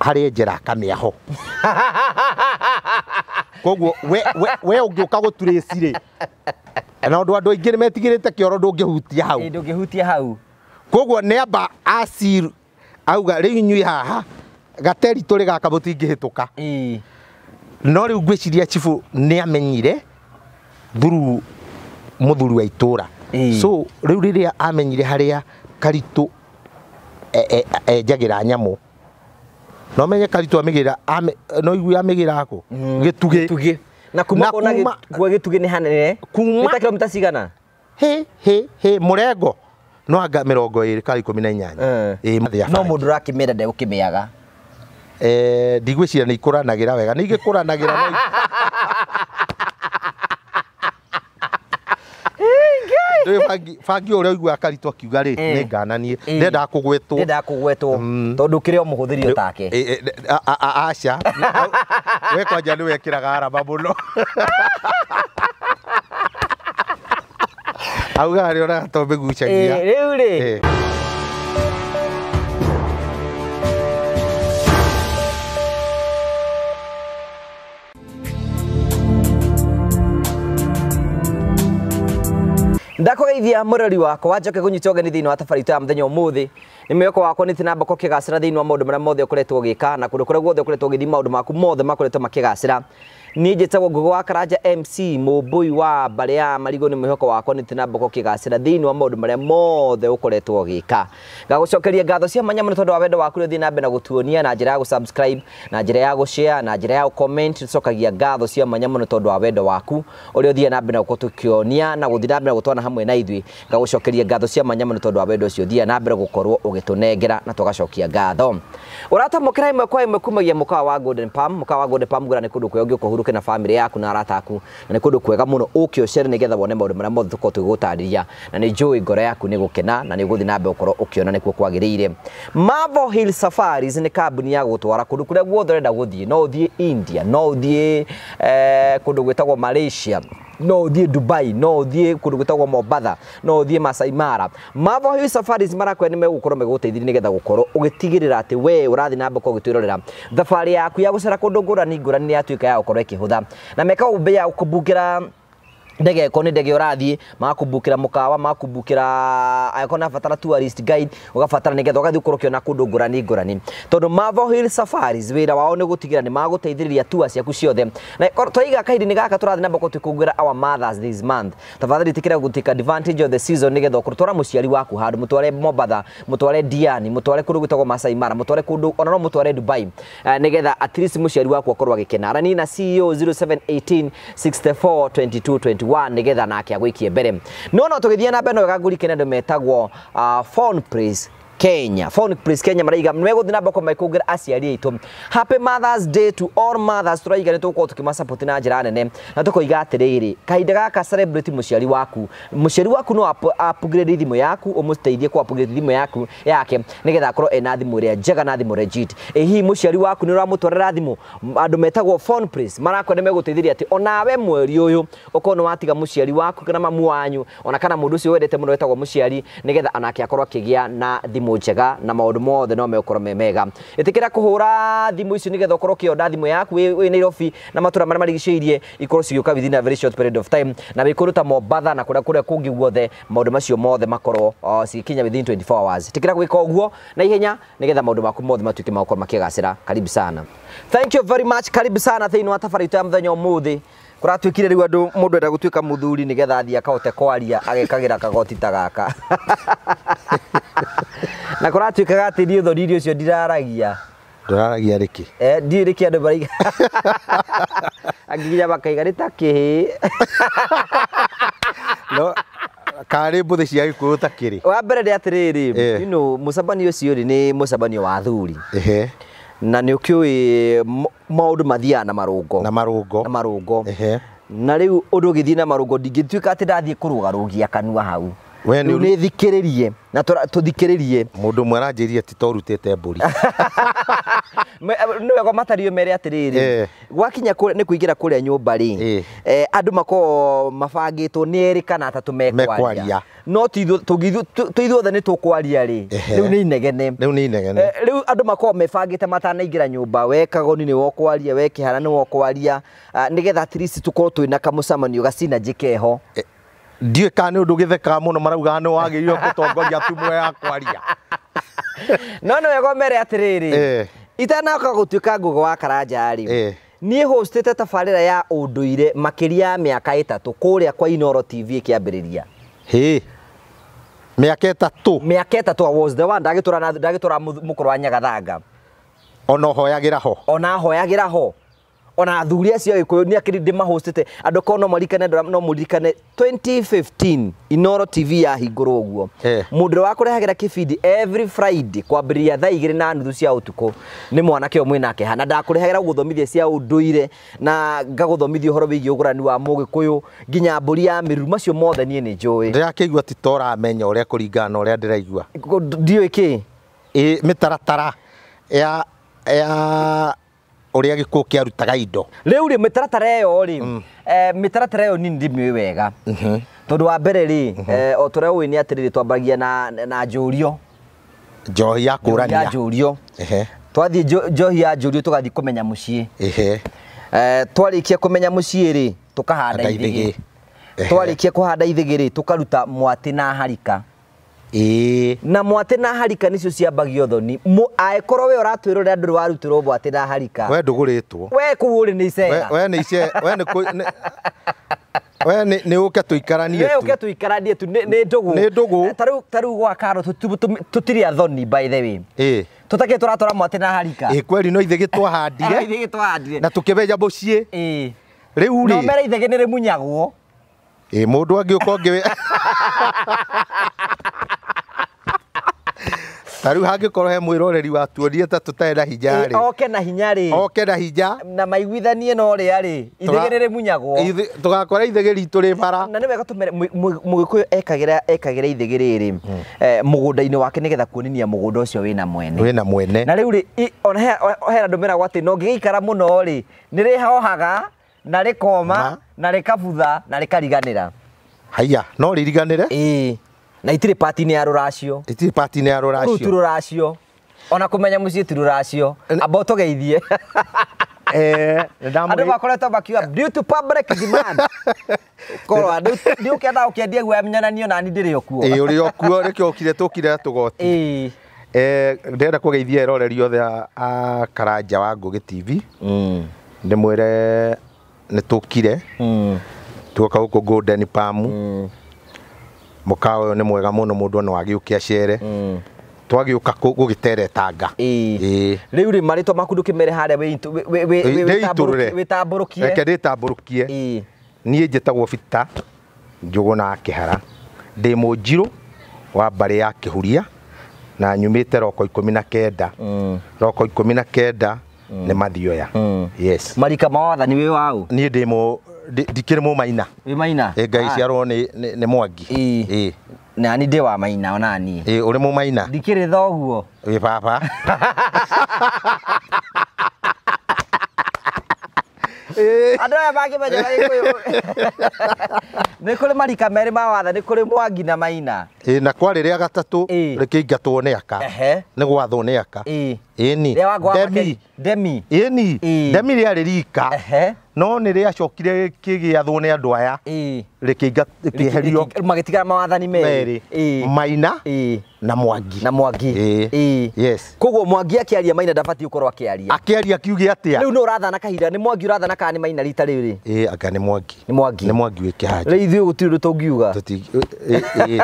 Harĩ njĩra akamĩaho. Koguo we ũngĩũka gũturĩci rĩ, na ũndũ andũ aingĩ nĩ metigĩrĩte kĩoro ndũngĩhutia hau. Ndũngĩhutia hau. Koguo nĩ amba acir auga rĩu inyuĩ haha gateri tũrĩ gaka mũtingĩhĩtũka. No rĩu ngwĩciria chifu nĩ amenyire through mũthuri wa itũra. So rĩu rĩrĩa amenyire harĩa Karitũ enjagĩra nyamũ, no menye Karitũ amĩgĩra no igu amĩgĩra kũ gĩtugĩ. Na kuma kona gwa gĩtugĩ nĩ hanene. Nĩ ta kilomita cigana? He he he mũrengo no anga 20 kana 18. No mũndũ ũrakĩmĩenda ndegũkĩmĩaga. Ndigwĩciria nĩ ikũranagĩra wega, nĩ igĩkũranagĩra no bangi ũrĩa ũiguaga Karitũ akiuga rĩ, nĩ ngananie ndendaga kũgwetwo. Ndendaga kũgwetwo tondũ kĩrĩa mũhũthĩri otake. Aca we kwanja nĩ wekĩraga arama mũno. Augaga nĩ onaga to mĩgucagia. Rĩu rĩ ndakugeithia murori wakwa njoke kunyita ũgeni thĩinĩ wa tabarĩra itũ ya mũthenya ũmũthĩ. Nĩ mwĩhoko wakwa nĩ tinamba kũkĩgacĩra thĩinĩ wa maũndũ marĩa mothe ũkoretwo ũgĩka na kũndũ kũrĩa guothe ũkoretwo ũgĩthiĩ maũndũ maku mothe makoretwo makĩgacĩra. Niĩ njĩtagwo Ngũgĩ wa Karanja MC mũmbũi wa mbarĩ ya Marigũ. Nĩ mwĩhoko wakwa nĩ tinamba kũkĩgacĩra thĩinĩ wa maũndũ marĩa mothe ũkoretwo ũgĩka. Ngagũcokeria ngatho cia mwanya mũno tondũ wa wendo waku ũrĩa ũthiĩ na mbere na gũtuonia na njĩra ya gũ-subscribe, na njĩra ya gũ-share, na njĩra ya gũ-comment. Tũcokagia ngatho cia mwanya mũno tondũ wa wendo waku ũrĩa ũthiĩ na mbere na gũtũkionia na gũthiĩ na mbere na gũtwana hamwe na ithuĩ. Ngagũcokeria ngatho cia mwanya mũno tondũ wa wendo ũcio ũthiĩ na mbere gũkorwo ũgĩtũnengera na tũgacokia ngatho. Ũratamũkĩra ĩmwe kwa ĩmwe kumagia mũkawa wa Golden Palm. Mũkawa wa Golden Palm ngũra nĩ kũndũ kwega ũngĩũka ũhurũke na family yaku na arata aku, na nĩ kũndũ kwega mũno ũke ũcere nĩgetha wone maũndũ marĩa mothe tũkorwo tũgĩgũtarĩria, na nĩ njũĩ ngoro yaku nĩ gũkena na nĩ ũgũthiĩ na mbere gũkorwo ũkĩona nĩkuo kwagĩrĩire. Marvel Hill Safaris nĩ kambuni ya gũtwara kũndũ kũrĩa guothe ũrenda gũthiĩ. No ũthiĩ India, no ũthiĩ kũndũ gwĩtagwo Malaysia, no ũthiĩ Dubai, no ũthiĩ kũndũ gwĩtagwo Mombatha, no ũthiĩ Masai Mara. Marvel Hill Safaris marakwĩra nĩ megũkorwo megũgũteithia nĩgetha gũkorwo ũgĩtigĩrĩra atĩ we ũrathiĩ na mbere gũtwĩrorera thabarĩ yaku ya gũcera kũndũ ngũrani ngũrani nĩ yatuĩka ya gũkorwo ĩkĩhũtha, na meka ũmbe ya gũkũbukĩra ndege ĩkorwo nĩ ndege ũrathiĩ, makũbukĩra mũkawa, makũbukĩra angĩkorwo nĩ tourist guide ũgabatara nĩgetha ũgathiĩ ũkorwo ũkĩona kũndũ ngũrani ngũrani, tondũ Marvel Hill Safaris wĩra wao nĩ gũtigĩrĩra nĩ magũteithĩrĩria tour ciaku ciothe. Na twaiga kahinda-inĩ gaka tũrathiĩ na mbere tũkũngũĩra our mothers this month, tafadhali ĩtĩkĩra gũ take advantage of the season nĩgetha ũkorwo twara mũciari waku handũ, mũtware Mombatha, mũtware Diani, mũtware kũndũ gwĩtagwo Masai Mara, mũtware kũndũ ona no mũtware Dubai, nĩgetha at least mũciari waku akorwo agĩkena. Arania na CEO 0718 64 22 21 nigetha nake agwikie mbere. No no tũgĩthiĩ na mbere no wega ngũrikene andũ metagwo Phone Place Kenya. Phone Place Kenya maraiga megũthiĩ na mbere kũmekũngĩra aciari aitũ. Happy Mother's Day to all mothers. Tũraiga nĩ tũgũkorwo tũkĩmasupport na njĩra nene, na tũkoiga atĩrĩrĩ, kahinda gaka celebrate mũciari waku. Mũciari waku no upgrade thimũ yaku, ũmũteithie kũ upgrade thimũ yaku yake nĩgetha akorwo ena thimũ ĩrĩa njega na thimũ legit. Ĩ hihi mũciari waku nĩ ũramũtwarĩra thimũ? Andũ metagwo Phone Place marakwenda megũteithĩrĩria atĩ onawe mweri ũyũ ũkorwo nĩ watiga mũciari waku kana mamu wanyu ona kana mũndũ ũcio wendete mũno wetagwo mũciari, nĩgetha onake akorwo akĩgĩa na thimũ njega na maũndũ mothe no megũkorwo me mega. Ĩtĩkĩra kũhũra thimũ icio nĩgetha ũkorwo ũkĩonda thimũ yaku wĩ Nairobi na matũra marĩa marigicĩirie ikorwo cigĩũka within a very short period of time, na wĩ kũndũ ta Mombatha na kũrĩa kũrĩa kũngĩ guothe maũndũ macio mothe makorwo cigĩkinya within 24 hours. Ĩtĩkĩra gwĩka ũguo na ihenya nĩgetha maũndũ maku mothe matuĩke ma gũkorwo makĩgacĩra. Karibu sana. Thank you very much. Karibu sana thĩinĩ wa tabarĩra itũ ya mũthenya ũmũthĩ. Kũratuĩkire rĩu andũ mũndũ enda gũtuĩka mũthuri nĩgetha athiĩ akahote kwaria agekagĩra kagoti ta gaka. Na kũratuĩkaga atĩ niĩ ũthoni ũcio ndiraragia. Ndũraragia rĩkĩ? Ndiũĩ nĩkĩ andũ maraiga. Angĩ nginya makaiga nĩ ta kĩhĩ. No karĩ mbũthĩ cia Gĩkũyũ ta kĩrĩ. Wa mbere nĩ atĩrĩrĩ, you know, mũcemanio ũcio rĩ nĩ mũcemanio wa athuri. Na nĩ ũkĩũĩ maũndũ mathiaga na marũngo. Na marũngo. Na marũngo. Na rĩu ũndũ ũgĩthiĩ na marũngo ndingĩtuĩka atĩ ndathiĩ kũrũgarũgia kanua hau. Rĩu nĩ thikĩrĩrie na tũthikĩrĩrie. Mũndũ ũmwe aranjĩrire ti torutĩte mbũri. Nĩ wega matario mere atĩrĩrĩ, gwakinya nĩ kũingĩra kũrĩa nyũmba rĩ, andũ makoragwo mabangĩtwo nĩ erĩ kana atatũ mekwaria. No tũithuothe nĩ tũkwaria rĩ, rĩu nĩ inegene. Rĩu nĩ inegene. Rĩu andũ makoragwo mebangĩte matanaingĩra nyũmba, we Kagoni nĩ wokwaria, we Kĩhara nĩ wokwaria, nĩgetha at least tũkorwo twĩna kamũcemanio ga synergy keho. Ndiũĩ kana nĩ ũndũ gĩthekaga mũno maraugaga nĩ wagĩrĩirwo gũtongoria timu ya kwaria. No nĩ wega ũmere atĩrĩrĩ, itanoka gũtuĩka Ngũgĩ wa Karanja rĩ, niĩ hostĩte tabarĩra ya ũndũire makĩria ya mĩaka 3 kũrĩa kwa Inooro TV ĩkĩambĩrĩria. Hĩ. Mĩaka 3. Mĩaka 3 I was the one ndagĩtũra mũkũrũ wa Nyagathanga. Ona ũhoyagĩra ho. Ona hoyagĩra ho. Ona athuri acio Gĩkũyũ nĩ akĩrĩ ndĩmahostĩte andũ korwo no maririkane no mũririkane 2015 Inooro TV yahingũrwo ũguo. Mũndũ ũrĩa wakũrehagĩra kĩbindi every Friday kwambĩrĩria thaa 2:30 cia ũtukũ nĩ mwanake ũmwe nake hana ndakũrehagĩra gũthomithia cia ũndũire na ngagũthomithia ũhoro wĩgiĩ ũgũrani wa Mũgĩkũyũ nginya mbũri ya mĩruru macio mothe niĩ nĩ njũĩ. Ndĩrakĩigua ti ta ũramenya ũrĩa kũringana na ũrĩa ndĩraigua. Ndiũĩ kĩ? Ĩ mĩtaratara ya ũrĩa Gĩkũyũ kĩarutaga indo. Rĩu rĩ mĩtaratara ĩyo rĩ, mĩtaratara ĩyo niĩ ndimĩũĩ wega. Tondũ wa mbere rĩ, o ta ũrĩa ũĩ nĩ atĩrĩrĩ twambagia na njũrio. Njohi ya kũrania. Ya njũrio. Twathiĩ njohi ya njũrio tũgathiĩ kũmenya mũciĩ. Twarĩkia kũmenya mũciĩ rĩ, tũkahanda ithĩgĩ. Twarĩkia kũhanda ithĩgĩ rĩ, tũkaruta mwatĩ na harika. Na mwatĩ na harika nicio ciambagio thoni. Angĩkorwo we ũratwĩrorera ndũrĩ warutĩrwo mwatĩ na harika. We ndũgũrĩtwo. We kũu ũrĩ nĩ icera. We nĩ icera, we nĩ we nĩ ũke tũikaranie tu. We ũke tũikaranie tu nĩ ndũgũ. Nĩ ndũgũ. Ta rĩu gwa Karo tũtirĩ athoni by the way. Tũtakĩrĩ tũratwara mwatĩ na harika. Kweri no ithĩgĩ twahandire. Ithĩgĩ twahandire. Na tũkĩbenja mũciĩ. Rĩu rĩ. No mere ithĩgĩ nĩ rĩmunyagwo. Mũndũ angĩũka ũngĩ ta rĩu hangĩkorwo he mwĩroreri watuonie ta tũtarĩ na hinya rĩ, oke na hinya rĩ, oke na hinya na maiguithanie na ũrĩa rĩ, ithĩgĩ nĩ rĩmunyagwo. Tũgakora ithĩgĩ ritũ rĩ bara. Na nĩ wega tũmere Mũgĩkũyũ ekagĩra ithĩgĩ rĩrĩ mũgũnda-inĩ wake nĩgetha kuonania mũgũnda ũcio wĩna mwene. Wĩna mwene. Na rĩu rĩ, ona he andũ meragwo atĩ no ũngĩgĩikara mũno rĩ, nĩ rĩhohaga na rĩkoma na rĩkabutha na rĩkariganĩra. Haiya, no rĩriganĩre? Na itirĩ pati-inĩ ya rũracio. Itirĩ pati-inĩ ya rũracio. Rũu ti rũracio. Ona kũmenya mũciĩ ti rũracio. Amba ũtũgeithie. Andũ makoretwo makiuga due to public demand. Korwo andũ nĩ ũkĩenda ũkĩendia guoya menyananio nani ndĩrĩ o kuo. Ũrĩ o kuo nĩkĩo ũkire tũkire tũgoti. Ndĩrenda kũgeithia eroreri othe a Karanja wa Ngũgĩ TV. Ndĩmwĩre nĩ tũkire. Tuoka gũkũ Golden Palm. Mũkawa ũyũ nĩ mwega mũno mũndũ no agĩũke acere. Twagĩũka gũgĩteretanga. Rĩu rĩ marĩtwa maku ndũkĩmere harĩa wĩtambũrũkie. Reke ndĩtambũrũkie. Niĩ njĩtagwo Bita Njũgũna wa Kĩhara. Ndĩ mũnjirũ wa mbarĩ ya Kĩhuria na nyumĩte roko 19. Roko 19 nĩ Mathioya. Yes. Marika ma wathani wĩ waũ? Niĩ ndĩ ndikĩrĩ mũmaina. Wĩ maina? Ngai ciarwo nĩ Mwangi. Nani ndĩ wa maina ona niĩ. Ũrĩ mũmaina? Ndikĩrĩ thoguo. Wĩ baba. Andũ aya mangĩmenya Gĩkũyũ. Nĩ kũrĩ marika merĩ ma wathani, nĩ kũrĩ Mwangi na Maina. Na kwarĩ rĩa gatatũ rĩkĩingatwo nĩ aka. Nĩ gwathwo nĩ aka. Ĩni. Demi. Demi. Ĩni. Demi rĩarĩ rika. No nĩ rĩacokire rĩkĩgĩathwo nĩ andũ aya. Rĩkĩeherio. Magĩtigara mawathani merĩ. Maina na Mwangi. Na Mwangi. Yes. Koguo Mwangi akĩaria Maina ndabatiĩ gũkorwo akĩaria. Akĩaria akiuge atĩa? Rĩu nĩ ũrathana kahinda, nĩ Mwangi ũrathana kana nĩ Maina rita rĩrĩ? Anga nĩ Mwangi. Nĩ Mwangi. Nĩ Mwangi wĩ kĩhanja. Rĩu ithuĩ gũtirĩ ũndũ tũngiuga.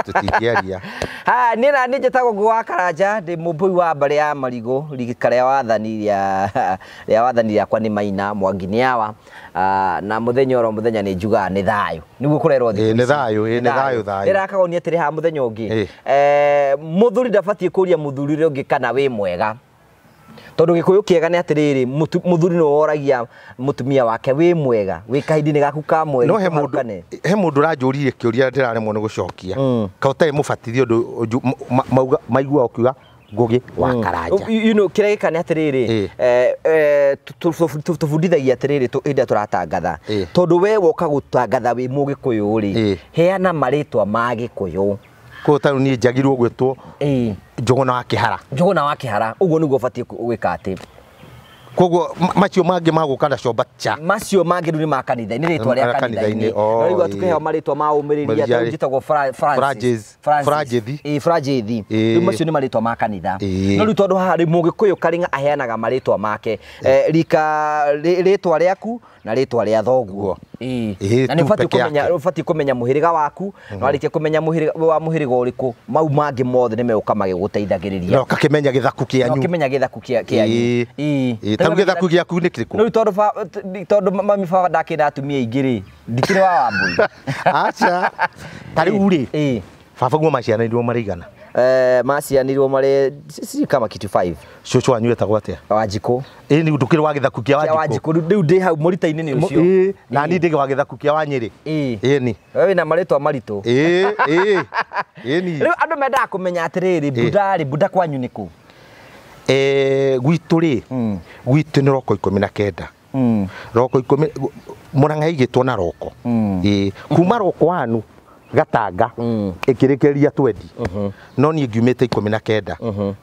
Tũtingĩaria. Haya, niĩ na niĩ njĩtagwo Ngũgĩ wa Karanja, ndĩ mũmbũi wa mbarĩ ya Marigũ, rika rĩa wathani rĩa wathani rĩakwa nĩ Maina, Mwangi nĩ awa. Na mũthenya oro mũthenya nĩ njugaga nĩ thayũ. Nĩguo kũrerwo thikũ ici. Nĩ thayũ, nĩ thayũ, thayũ. Ndĩrakagonia atĩrĩ haha mũthenya ũngĩ. Mũthuri ndabatiĩ kũria mũthuri ũrĩa ũngĩ kana wĩ mwega. Tondu gikuyu kiega ni atiriri, muthuri no woragia mutumia wake wi mwega, wi kahinda-inĩ gaku ka mweri. No he mundu uranjũririe kĩũria ndĩraremwo nĩ gũcokia. Ka ũtarĩ mũbatithio ũndũ maigua ũkiuga Ngugi wa Karanja. You know kĩrĩa gĩka nĩ atĩrĩrĩ, tũbundithagia atĩrĩrĩ hĩndĩ ĩrĩa tũratangatha, tondũ we woka gũtangatha wĩ mũgĩkũyũ rĩ, heana marĩtwa ma gĩkũyũ. Koguo tarĩu niĩ njagĩrĩirwo gwĩtwo Njũgũna wa Kĩhara. Njũgũna wa Kĩhara, ũguo nĩguo ũbatiĩ gwĩka atĩ. Koguo macio mangĩ magũka na comba cha. Macio mangĩ rĩu nĩ ma kanitha-inĩ, rĩtwa rĩa kanitha-inĩ. No rĩu tukĩheo marĩtwa ma ũmĩrĩria, ta njĩtagwo Francis. Franjethi. Ĩĩ, Franjethi. Rĩu macio nĩ marĩtwa ma kanitha. No rĩu tondũ haha rĩ mũgĩkũyũ Karĩng'a aheanaga marĩtwa make. Rika rĩtwa rĩaku na rĩtwa rĩa thoguo. Ĩĩ. Na nĩ ũbatiĩ kũmenya mũhĩrĩga waku, na warĩkia kũmenya wa mũhĩrĩga ũrĩkũ, mau mangĩ mothe nĩ megũka magĩgũteithagĩrĩria. Na ũgakĩmenya gĩthaku kĩanyu. Na ũkĩmenya gĩthaku kĩanyu. Ĩĩ. Tarĩu gĩthaku gĩaku nĩ kĩrĩkũ? No tondũ mami baba ndakĩenda atumia aingĩ rĩ, ndikĩrĩ wa Wambũi. Aca. Tarĩu rĩ, baba guo maciaranĩirwo marĩ igana? Maciaranĩirwo marĩ sijui kama kitu 5. Cũcũ wanyu etagwo atĩa? Wanjikũ. Ĩĩ nĩ ndũkĩrĩ wa gĩthaku kĩa Wanjikũ. Rĩu ndĩ hau mũrita-inĩ nĩ ũcio. Ĩĩ, na niĩ ndĩ wa gĩthaku kĩa Wanyĩrĩ. Ĩĩ ni. Wewe wĩna marĩtwa maritũ. Ĩĩ, ĩĩ. Ĩĩ ni. Rĩu andũ mendaga kũmenya atĩrĩrĩ, Buda rĩ, Buda kwanyu nĩ kũ? Gwitũ rĩ, gwitũ nĩ roko 19. Roko 10 Murang'a igĩtwo na roko. Ĩĩ, kuma roko wanu Gatanga ĩkĩrĩkĩrĩria 20. No niĩ ngiumĩte 19.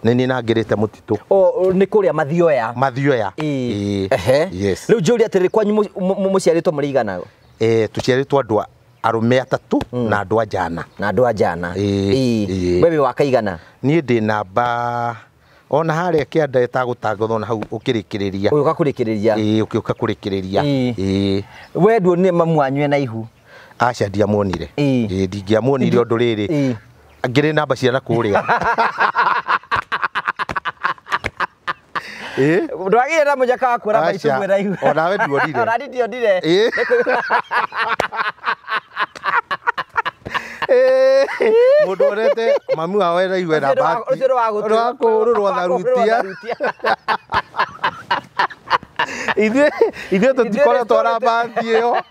Nĩ niĩ nangĩrĩte mũtitũ. O nĩ kũrĩa Mathioya. Mathioya. Ĩĩ. Yes. Rĩu njũria atĩrĩrĩ, kwanyu mũciarĩtwo mũrĩ igana? Tũciarĩtwo andũ arũme atatũ na andũ a njana. Na andũ a njana. Ĩĩ. We wĩ wa kaigana? Niĩ ndĩ namba ona harĩa kĩanda ĩtagũtangathwo na hau ũkĩrĩkĩrĩria. Ũgĩũka kũrĩkĩrĩria. Ĩĩ, ũkĩũka kũrĩkĩrĩria. Ĩĩ. We nduonire mamu wanyu ena ihu? Aca ndiamuonire. Ĩĩ, ndingĩamuonire ũndũ rĩrĩ. Ngĩrĩ namba cia na kũrĩa. Ĩĩ. Ndwagĩire na mũnyaka wa kuona maitũ mwena ihu. Onawe nduonire. Ona niĩ ndionire. Ĩĩ. Mũndũ orete mami wao ena ihu ena mbati. Ũcio nĩ wa kũhũrũrwo tharutia. Ithuĩ tũtikoretwo na mbati ĩyo.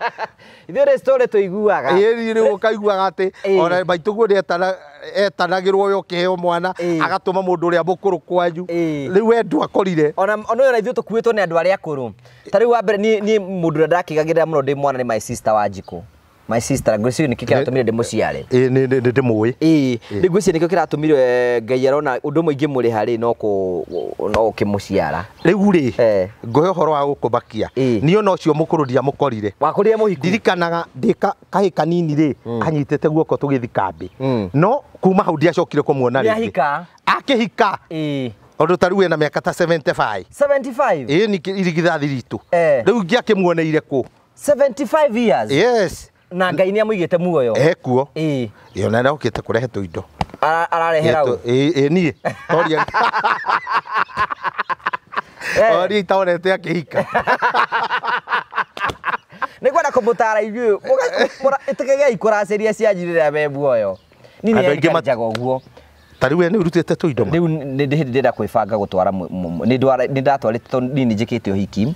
Ithuĩ nĩ story tũiguaga. Ĩĩ, rĩu ũkaiguaga atĩ ona maitũguo nĩ etanagĩrwo we ũkĩheo mwana, agatũma mũndũ ũrĩa mũkũrũ kwanyu. Rĩu we ndwakorire. Ona ona ithuĩ tũkuĩtwo nĩ andũ arĩa akũrũ. Ta rĩu wa mbere niĩ mũndũ ũrĩa ndakĩgagĩrĩra mũno ndĩ mwana nĩ my sister Wanjikũ. My sister ngwĩciria nĩkĩo kĩratũmire ndĩmũciare. Ĩĩ, nĩ ndĩmũĩ. Ĩĩ, rĩu ngwĩciria nĩkĩo kĩratũmire Ngai arona ũndũ mũingĩ mũrĩ harĩ no ũkĩmũciara. Rĩu rĩ, ngũhe ũhoro wa gũkũmakia. Niĩ ona ũcio mũkũrũ ndiamũkorire. Wakũrire mũhiku? Ndirikanaga ndĩ kahĩ kanini rĩ, anyitĩte guoko tũgĩthiĩ kambĩ. No kuma hau ndiacokire kũmuona rĩngĩ. Nĩahika? Akĩhika. Ĩĩ. Ũndũ ta rĩu ena mĩaka ta 75. 75? Ĩĩ, nĩ irigithathi ritũ. Rĩu ingĩakĩmuoneire kũ? 75 years? Yes. Na Ngai nĩ amũigĩte muoyo. Ekuo. Ĩĩ. Ĩĩ, ona nĩokĩte kũrehe tũindo. Ararehera ũ? Ĩĩ, niĩ. Toria. Oria itaonete akĩhika. Nĩngwenda kũmũtara ithuĩ, ĩtĩkĩriai kũracĩria cianyu rĩrĩa me muoyo. Niĩ Andũ aingĩ nĩnjaga ũguo. Ta rĩu we nĩ ũrutĩte tũindo ma? Rĩu nĩ hĩndĩ ndĩrenda kwĩbanga gũtwara nĩ ndatwarĩte tondũ niĩ nĩ njĩkĩte ũhiki.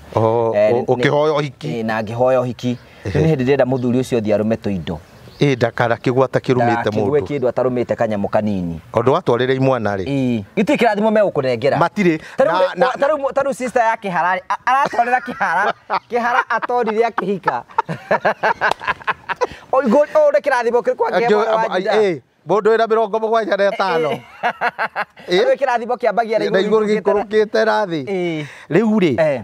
Ũkĩhoya ũhiki? Ĩĩ, na ngĩhoya ũhiki. Rĩu nĩ hĩndĩ ndĩrenda mũthuri ũcio athiĩ arũme tũindo. Ĩĩ, ndakanakĩgwata kĩrũmĩte Ndagakĩgwe mũndũ. kĩndũ atarũmĩte kanyamũ kanini. Ũndũ watwarĩra imwana rĩ? Ĩĩ. Gĩtirĩ kĩrathimo megũkũnengera. Matirĩ. Ta rĩu sister ya Kĩhara rĩ, aratwarĩra Kĩhara, Kĩhara atonire akĩhika. Ũrĩ kĩrathimo kĩrĩkũ angĩhe mwana wa Juda? Ĩĩ, mũndũ wĩna 75. Ĩĩ. Kĩrathimo kĩambagia na igũrũ gĩikũrũkĩte na thĩ. Rĩu rĩ,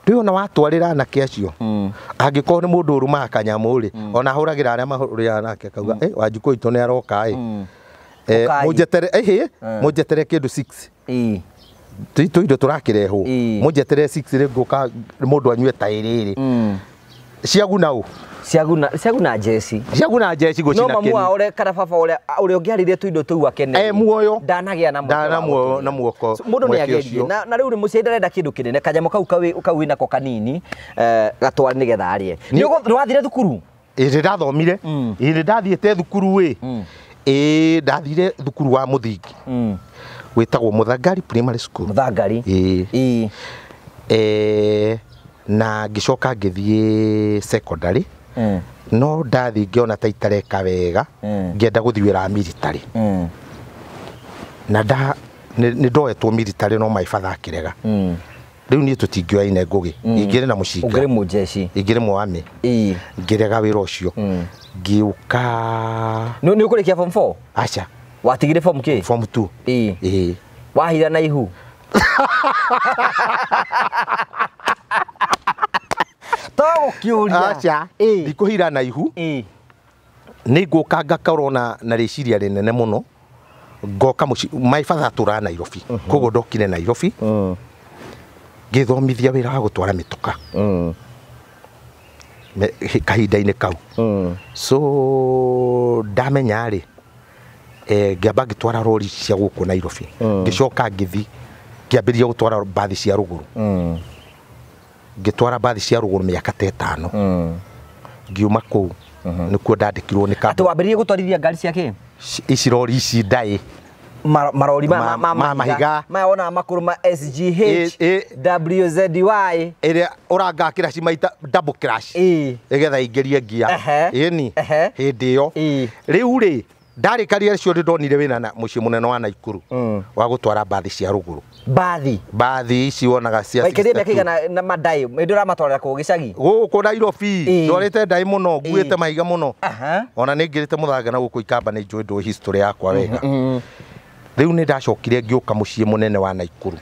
rĩu ona watwarĩra anake acio, angĩkorwo nĩ mũndũ ũrũmaga kanyamũ rĩ, ona ahũragĩra arĩa mahũrĩraga nake akauga, Wanjikũ witũ nĩ aroka ĩ. Mũnjetere, mũnjetere kĩndũ 6. Tũindo tũrakĩrehwo. Mũnjetere 6 rĩ, ngũka mũndũ anyue ta ĩrĩ rĩ. Ciaguna ũ? Ciaguna njeci. Ciaguna njeci gũcina No mamu kĩni. wao ũrĩa kana baba ũrĩa ũngĩarĩire tũindo tũu akene. Muoyo. Ndanagĩa na mweke Ndana wa muoyo gũtũrĩa. na muoko. So, mũndũ nĩ Mweke agerie. ũcio. Na rĩu nĩ mũciari ndarenda kĩndũ kĩnene, kanyamũ kau wĩnako kanini, gatware nĩgetha arĩe. Nĩ wathire thukuru? Ĩĩ, nĩ ndathomire. Ĩĩ, nĩ ndathiĩte thukuru ĩ. Ĩĩ, ndathire thukuru wa mũthingi. Wĩtagwo Mũthangari Primary School. Mũthangari. Ĩĩ. Na ngĩcoka ngĩthiĩ secondary. No ndathiĩ ngĩona ta itareka wega, ngĩenda gũthiĩ wĩra wa military. Na nĩ ndoetwo military no my father akĩrega. Rĩu niĩ tũtingĩoyaine Ngũgĩ, ingĩrĩ na mũcinga, ũngĩrĩ mũjeshi, ingĩrĩ mwami, ngĩrega wĩra ũcio. Ngĩũka. Nĩ ũkũrĩkia form 4? Aca. Watigire form kĩ? Form 2. Ĩĩ. Wahira na ihu. To gũkĩũria. Aca. Ndikũhira na ihu. Nĩ ngũka ngakorwo na rĩciria rĩnene mũno. Ngoka mũciĩ, my father atũraga Nairobi. Koguo ndokire Nairobi. Ngĩthomithia wĩra wa gũtwara mĩtoka. Kahinda-inĩ kau. So ndamenya rĩ, ngĩamba ngĩtwara rori cia gũkũ Nairobi. Ngĩcoka ngĩthiĩ ngĩambĩrĩria gũtwara mbathi cia rũgũrũ. Ngĩtwara mbathi cia rũgũrũ mĩaka ta 5. Ngiuma kũu nĩkuo ndandĩkirwo nĩ kambuni. Atĩ wambĩrĩirie gũtwarithia ngari cia kĩ? Ici rori ici ndaĩ. Marori ma mahiga. Maya wonaga makũrũ ma SGH, WZY. Ĩrĩa ũrangakĩra cimaita double crash. Ĩgetha ingĩrie ngia. Ĩni. Hĩndĩ ĩyo. Rĩu rĩ, ndarĩkaria cio ndonire wĩra na mũciĩ mũnene wa Naikuru wa gũtwara mbathi cia rũgũrũ. Mbathi? Mbathi ici wonaga cia Waikĩrie mĩaka igana na mandai, hĩndĩ ũramatwarĩra kũ gĩcagi? Gũkũ Nairobi, ndwarĩte ndai mũno, nguĩte mahiga mũno. Ona nĩ ngĩrĩte mũthanga na gũkũ Ikamba, nĩ njũĩ ndũĩ history yakwa wega. Rĩu nĩ ndacokire ngĩũka mũciĩ mũnene wa Naikuru.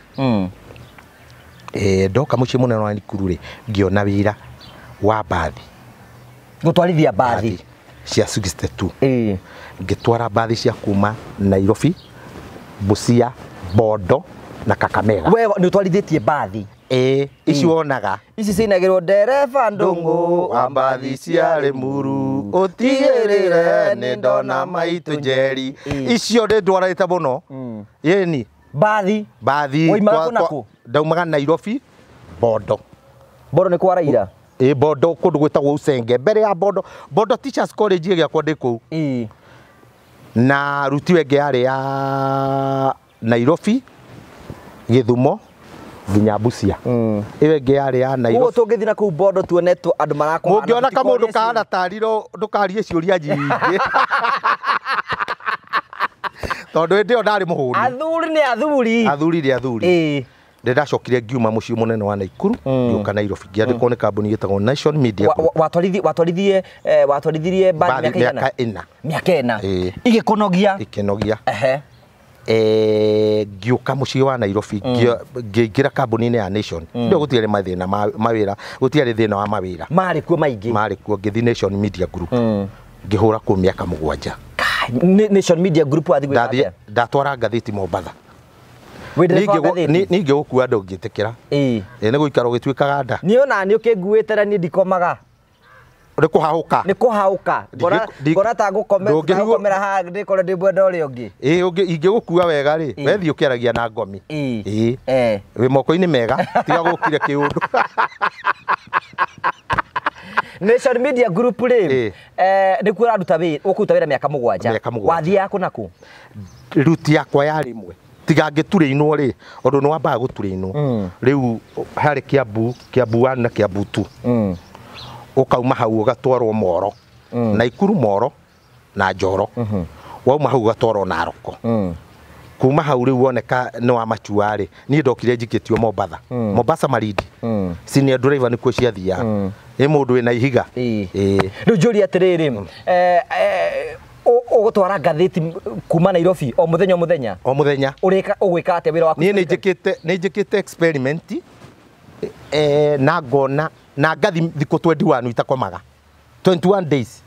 Ndoka mũciĩ mũnene wa Naikuru rĩ, ngĩona wĩra wa mbathi. Gũtwarithia mbathi cia 62. Ngĩtwara mbathi cia kuma Nairobi, Busia, Bondo na Kakamega. We nĩ ũtwarithĩtie mbathi? Ici wonaga. Ici cinagĩrwo ndereba Ndũng'ũ wa mbathi cia Limuru, ũtigĩrĩre nĩ ndona maitũ Njeri. Icio nĩ ndwarĩte mũno. Ĩni. Mbathi? Mbathi. Woimaga kũ na kũ? Ndaumaga Nairobi, Bondo. Bondo nĩ kwa Raila? Bondo kũndũ gwĩtagwo Usenge. Mbere ya Bondo, Bondo Teachers College ĩgĩakwo ndĩ kũu. Na ruti ĩngĩ yarĩ ya Nairobi, Gĩthumo nginya Busia. Ĩyo ĩngĩ yarĩ ya Nairobi. Koguo tũngĩthiĩ na kũu Bondo tuone andũ marakũhana. Mũngĩona kamũndũ kahana tarĩ ndũkarie ciũria nyingĩ. Tondũ hĩndĩ ĩyo ndarĩ mũhũni. Athuri nĩ athuri. Athuri nĩ athuri. Ndacokire ngiuma mũciĩ mũnene wa Naikuru, ngĩũka Nairobi, ngĩandĩkwo nĩ kambuni ĩtagwo Nation Media Group. Watwarithirie mbathi mĩaka ĩna? Mĩaka ĩna. Mĩaka ĩna. Igĩkũnogia? Ikĩnogia. Ngĩũka mũciĩ wa Nairobi, ngĩingĩra kambuni-inĩ ya Nation. Ndio gũtiarĩ mathĩna ma mawĩra, gũtiarĩ thĩna wa mawĩra. Marĩ kuo maingĩ. Marĩ kuo, ngĩthiĩ Nation Media Group. Ngĩhũra kũu mĩaka 7. Nation Media Group wathiĩ gwĩka atĩa? Ndatwara ngathĩti Mombatha. Ningĩ gũkua ndũngĩtĩkĩra. Nĩ gũikara ũgĩtuĩkaga nda. Niĩ ona niĩ ũkĩnguĩte na niĩ ndikomaga. Nĩ kũhahũka. Nĩ kũhahũka. Ngona ta ngũkomera haha ndĩkore ndĩ mwena ũrĩa ũngĩ. Ingĩgũkua wega rĩ, wethiĩ ũkĩaragia na ngomi. Wĩ moko-inĩ mega, tiga gũkire kĩũndũ. Nation Media Group rĩ, nĩkuo ũraruta wĩra, ũkũruta wĩra mĩaka 7. Wathiaga kũ na kũ? Ruti yakwa yarĩ ĩmwe. Tiga ngĩturĩinwo rĩ, ũndũ nĩ wambaga gũturĩinwo. Rĩu harĩ Kiambu, Kiambu 1 na Kiambu 2. Ũkauma hau ũgatwarwo Moro. Naikuru Moro na Njoro. Wauma hau ũgatwarwo Naroko. Kuma hau rĩu woneka nĩ wa machua rĩ, niĩ ndokire njikĩtio Mombatha. Mombasa Malindi. Senior driver nĩkuo ciathiaga. Nĩ mũndũ wĩna ihiga. Rĩu njũrie atĩrĩrĩ, ũgũtwara ngathĩti kuma Nairobi o mũthenya o mũthenya? O mũthenya. Ũrĩka ũgwĩka atĩa wĩra waku? Niĩ nĩ njĩkĩte experiment na ngona na ngathi thikũ 21 itakomaga. 21 days.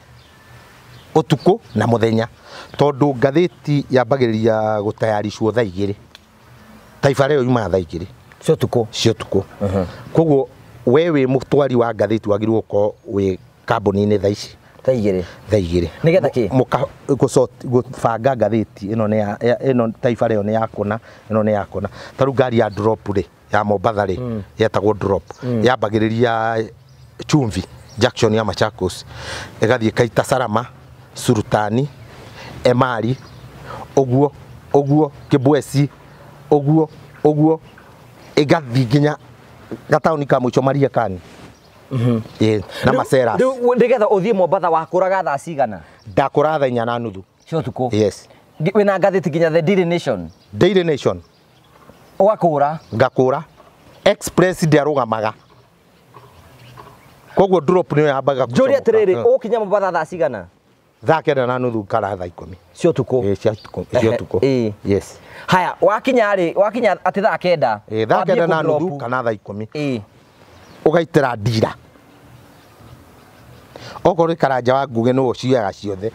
Ũtukũ na mũthenya. Tondũ ngathĩti yambagĩrĩria gũtayaricwo thaa 2. Taifa Leo yumaga thaa 2. Cia ũtukũ. Cia ũtukũ. Koguo we wĩ mũtwari wa ngathĩti wagĩrĩirwo gũkorwo wĩ kambuni-inĩ thaa ici. Thaa 2. Thaa 2. Nĩgetha kĩ? Gũbanga ngathĩti ĩno nĩ ya ĩno Taifa Leo nĩ ya kũna, ĩno nĩ ya kũna. Ta rĩu ngari ya drop rĩ, ya Mombatha rĩ, yetagwo drop. Yambagĩrĩria Chumvi Junction ya Machakos, ĩgathiĩ Kaita Salama, Sultani, Emali, ũguo ũguo Kibwezi, Ũguo ũguo ĩgathiĩ nginya gataũni ka mũico Mariakani. Ĩĩ na Maceras. Rĩu nĩgetha ũthiĩ Mombatha wakũraga thaa cigana? Ndakũra thaa 4:30 cia ũtukũ. Yes. Wĩna ngathĩti nginya The Daily Nation. Daily Nation. Ũgakũra? Ngakũra. Express ndĩarũgamaga. Koguo drop nĩyo yambaga Njũrie atĩrĩrĩ, ũgũkinya Mombatha thaa cigana? Thaa 9:30 kana thaa 10 cia ũtukũ. Ĩĩ cia ũtukũ, cia ũtukũ. Ĩĩ. Yes. Haya, wakinya rĩ, wakinya atĩ thaa 9. Ĩĩ thaa Wambie 9:30 kũ-drop. kana thaa 10. Ĩĩ. Ũgaitĩra ndira. Okorwo nĩ Karanja wa Ngugi nĩwe ũcioyaga ciothe,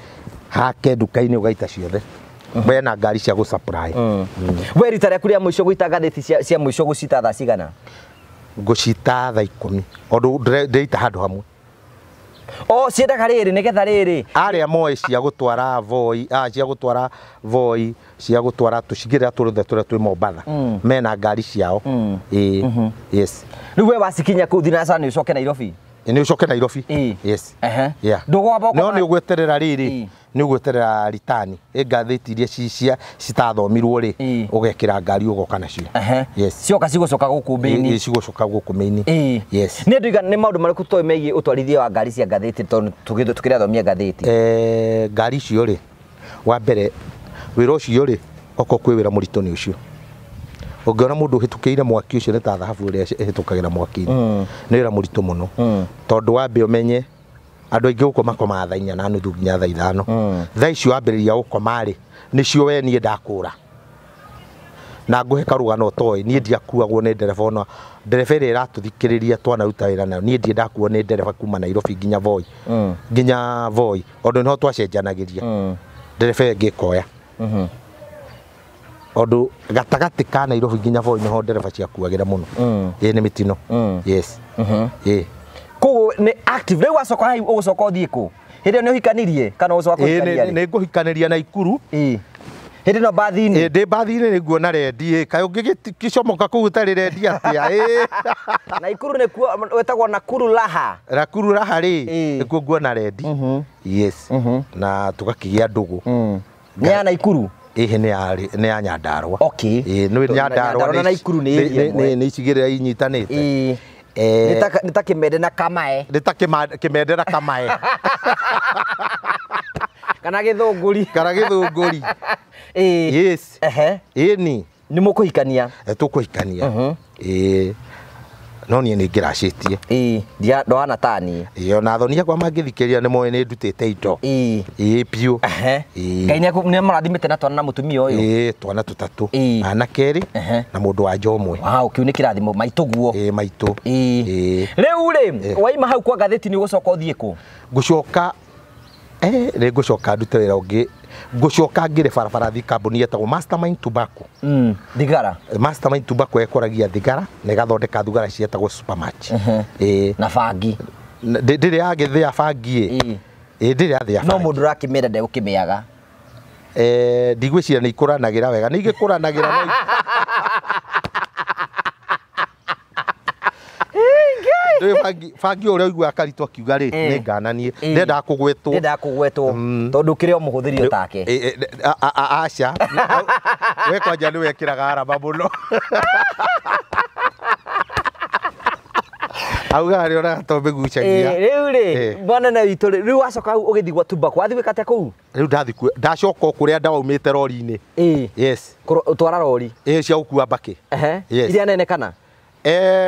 hake nduka-inĩ ũgaita ciothe. Wena ngari cia gũ supply. We rita rĩaku rĩa mũico gũita ngathĩti cia mũico gũcita thaa cigana? Ngũcita thaa 10. Ũndũ ndĩraita handũ hamwe. O ciendaga rĩrĩ nĩgetha rĩrĩ. Arĩa moĩ cia gũtwara Voi, cia gũtwara Voi, cia gũtwara tũcigĩrĩra tũrothe tũrĩa twĩ Mombatha. Mena ngari ciao. Ĩĩ. Yes. Rĩu we wacikinya kũu Thinacara nĩ ũcoke Nairobi? Nĩ ũcoke Nairobi. Ĩĩ. Yes. Ehe. Yeah. Ndũgwamba No nĩ ũgweterera rĩrĩ. Ĩĩ. Nĩ ũgweterera ritani. Ĩ ngathĩti iria cia citathomirwo rĩ, Ĩĩ. ũgekĩra ngari ũgoka nacio. Ehe. Yes. Cioka cigũcoka gũkũ mbĩini. Ĩĩ cigũcoka gũkũ main. Ĩĩ. Yes. Nĩ andũ aigana, nĩ maũndũ marĩkũ tũĩ megiĩ ũtwarithia wa ngari cia ngathĩti tondũ tũkĩrathomia ngathĩti? Ngari icio rĩ, wa mbere wĩra ũcio rĩ, okorwo kwĩ wĩra mũritũ nĩ ũcio. Ũngĩona mũndũ ũhĩtũkĩire mwaki ũcio nĩ ta thahabu ĩrĩa ĩhĩtũkagĩra mwaki-inĩ. Nĩ wĩra mũritũ mũno. Tondũ wambe ũmenye andũ aingĩ gũkũ makomaga thaa 4:30 nginya thaa 5. Thaa icio wambĩrĩria gũkoma rĩ, nĩcio we niĩ ndakũra. Na ngũhe karũgano ũtoĩ, niĩ ndiakuagwo nĩ ndereba ona ndereba ĩrĩa ĩratũthikĩrĩria twanaruta wĩra nayo, niĩ ndirĩ ndakuo nĩ ndereba kuma Nairobi nginya Voi. Nginya Voi, ũndũ nĩho twacenjanagĩria. Ndereba ĩyo ĩngĩ ĩkoya. Ũndũ gatagatĩ ka Nairobi nginya Voi nĩho ndereba ciakuagĩra mũno. Ĩĩ nĩ mĩtino. Yes. Ĩĩ. Koguo nĩ active. Rĩu wacoka hau ũgũcoka ũthiĩ kũ? Hĩndĩ ĩyo nĩ ũhikanirie kana ũgũcoka kũhikania rĩ? Nĩ ngũhikanĩria Naikuru. Ĩĩ. Hĩndĩ ĩno mbathi-inĩ? Ĩĩ ndĩ mbathi-inĩ nĩ nguona rendi. Ĩĩ kaĩ ũngĩgĩcomoka kũu ũtarĩ rendi atĩa? Ĩĩ. Naikuru nĩkuo wetagwo Nakuru Raha. Nakuru Raha rĩ, Ĩĩ. nĩkuo nguona rendi. Yes. Na tũgakĩgĩa ndũgũ. Nĩ ya Naikuru? Ĩhĩ nĩ ya Nyandarũa. Okay. Ĩĩ nĩ Nyandarũa na Naikuru nĩ area ĩmwe. Nĩ icigĩrĩra inyitanĩte. Ĩĩ. Nĩ ta Kĩmende na Kamae. Nĩ ta Kĩmende na Kamae. Kana Gĩthũngũri. Kana Gĩthũngũri. Ĩĩ. Yes. Ehe. Ĩni. Nĩ mũkũhikania? Tũkũhikania. Ĩĩ. No niĩ nĩ ngĩracĩtie. Ĩĩ, ndwana ta niĩ. Ĩĩ ona athoni akwa mangĩthikĩrĩria nĩ moĩ nĩ ndutĩte indo. Ĩĩ. Ĩĩ biũ. Ehe. Ĩĩ. Ngai nĩ amũrathimĩte na twana na mũtumia ũyũ. Ĩĩ, twana tũtatũ. Ĩĩ. Anake erĩ na mũndũ wa nja ũmwe. Wow, kĩu nĩ kĩrathimo maitũ guo. Ĩĩ maitũ. Ĩĩ. Ĩĩ. Rĩu rĩ, waima hau kwa ngathĩti nĩ ũgũcoka ũthiĩ kũ? Ngũcoka nĩ ngũcoka ndute wĩra ũngĩ. Ngũcoka ngĩre barabara thiĩ kambuni yetagwo Mastermind Tobacco. Thigara. Mastermind Tobacco ĩkoragia thigara na ĩgathondeka thigara cietagwo Supermatch. Ĩĩ. Na bangi. Ndĩrĩ yagĩthĩa bangi ĩ. Ĩĩ ndĩrĩ yathĩa No bangi. mũndũ ũrakĩmĩenda ndegũkĩmĩaga. Ndigwĩciria nĩ ikũranagĩra wega. Nĩ igĩkũranagĩra no Ndũĩ bangi ũrĩa ũiguaga Karitũ akiuga rĩ, nĩ ngananie. Ndendaga kũgwetwo. Ndendaga kũgwetwo. Tondũ ũkĩrĩ o mũhũthĩri o take. Aca. We kwanja nĩ wekĩraga arama mũno. Augaga nĩ onaga to mĩgucagia. Rĩu rĩ, mwanene witũ rĩ, rĩu wacoka hau ũgĩthiĩ gwa Tobacco, wathiĩ gwĩka atĩa kũu? Rĩu ndathiĩ kuo, ndacoka o kũrĩa ndaumĩte rori-inĩ. Ĩĩ. Yes. Twara rori. Ĩĩ cia gũkua mbakĩ. Ehe. Yes. Iria nene kana?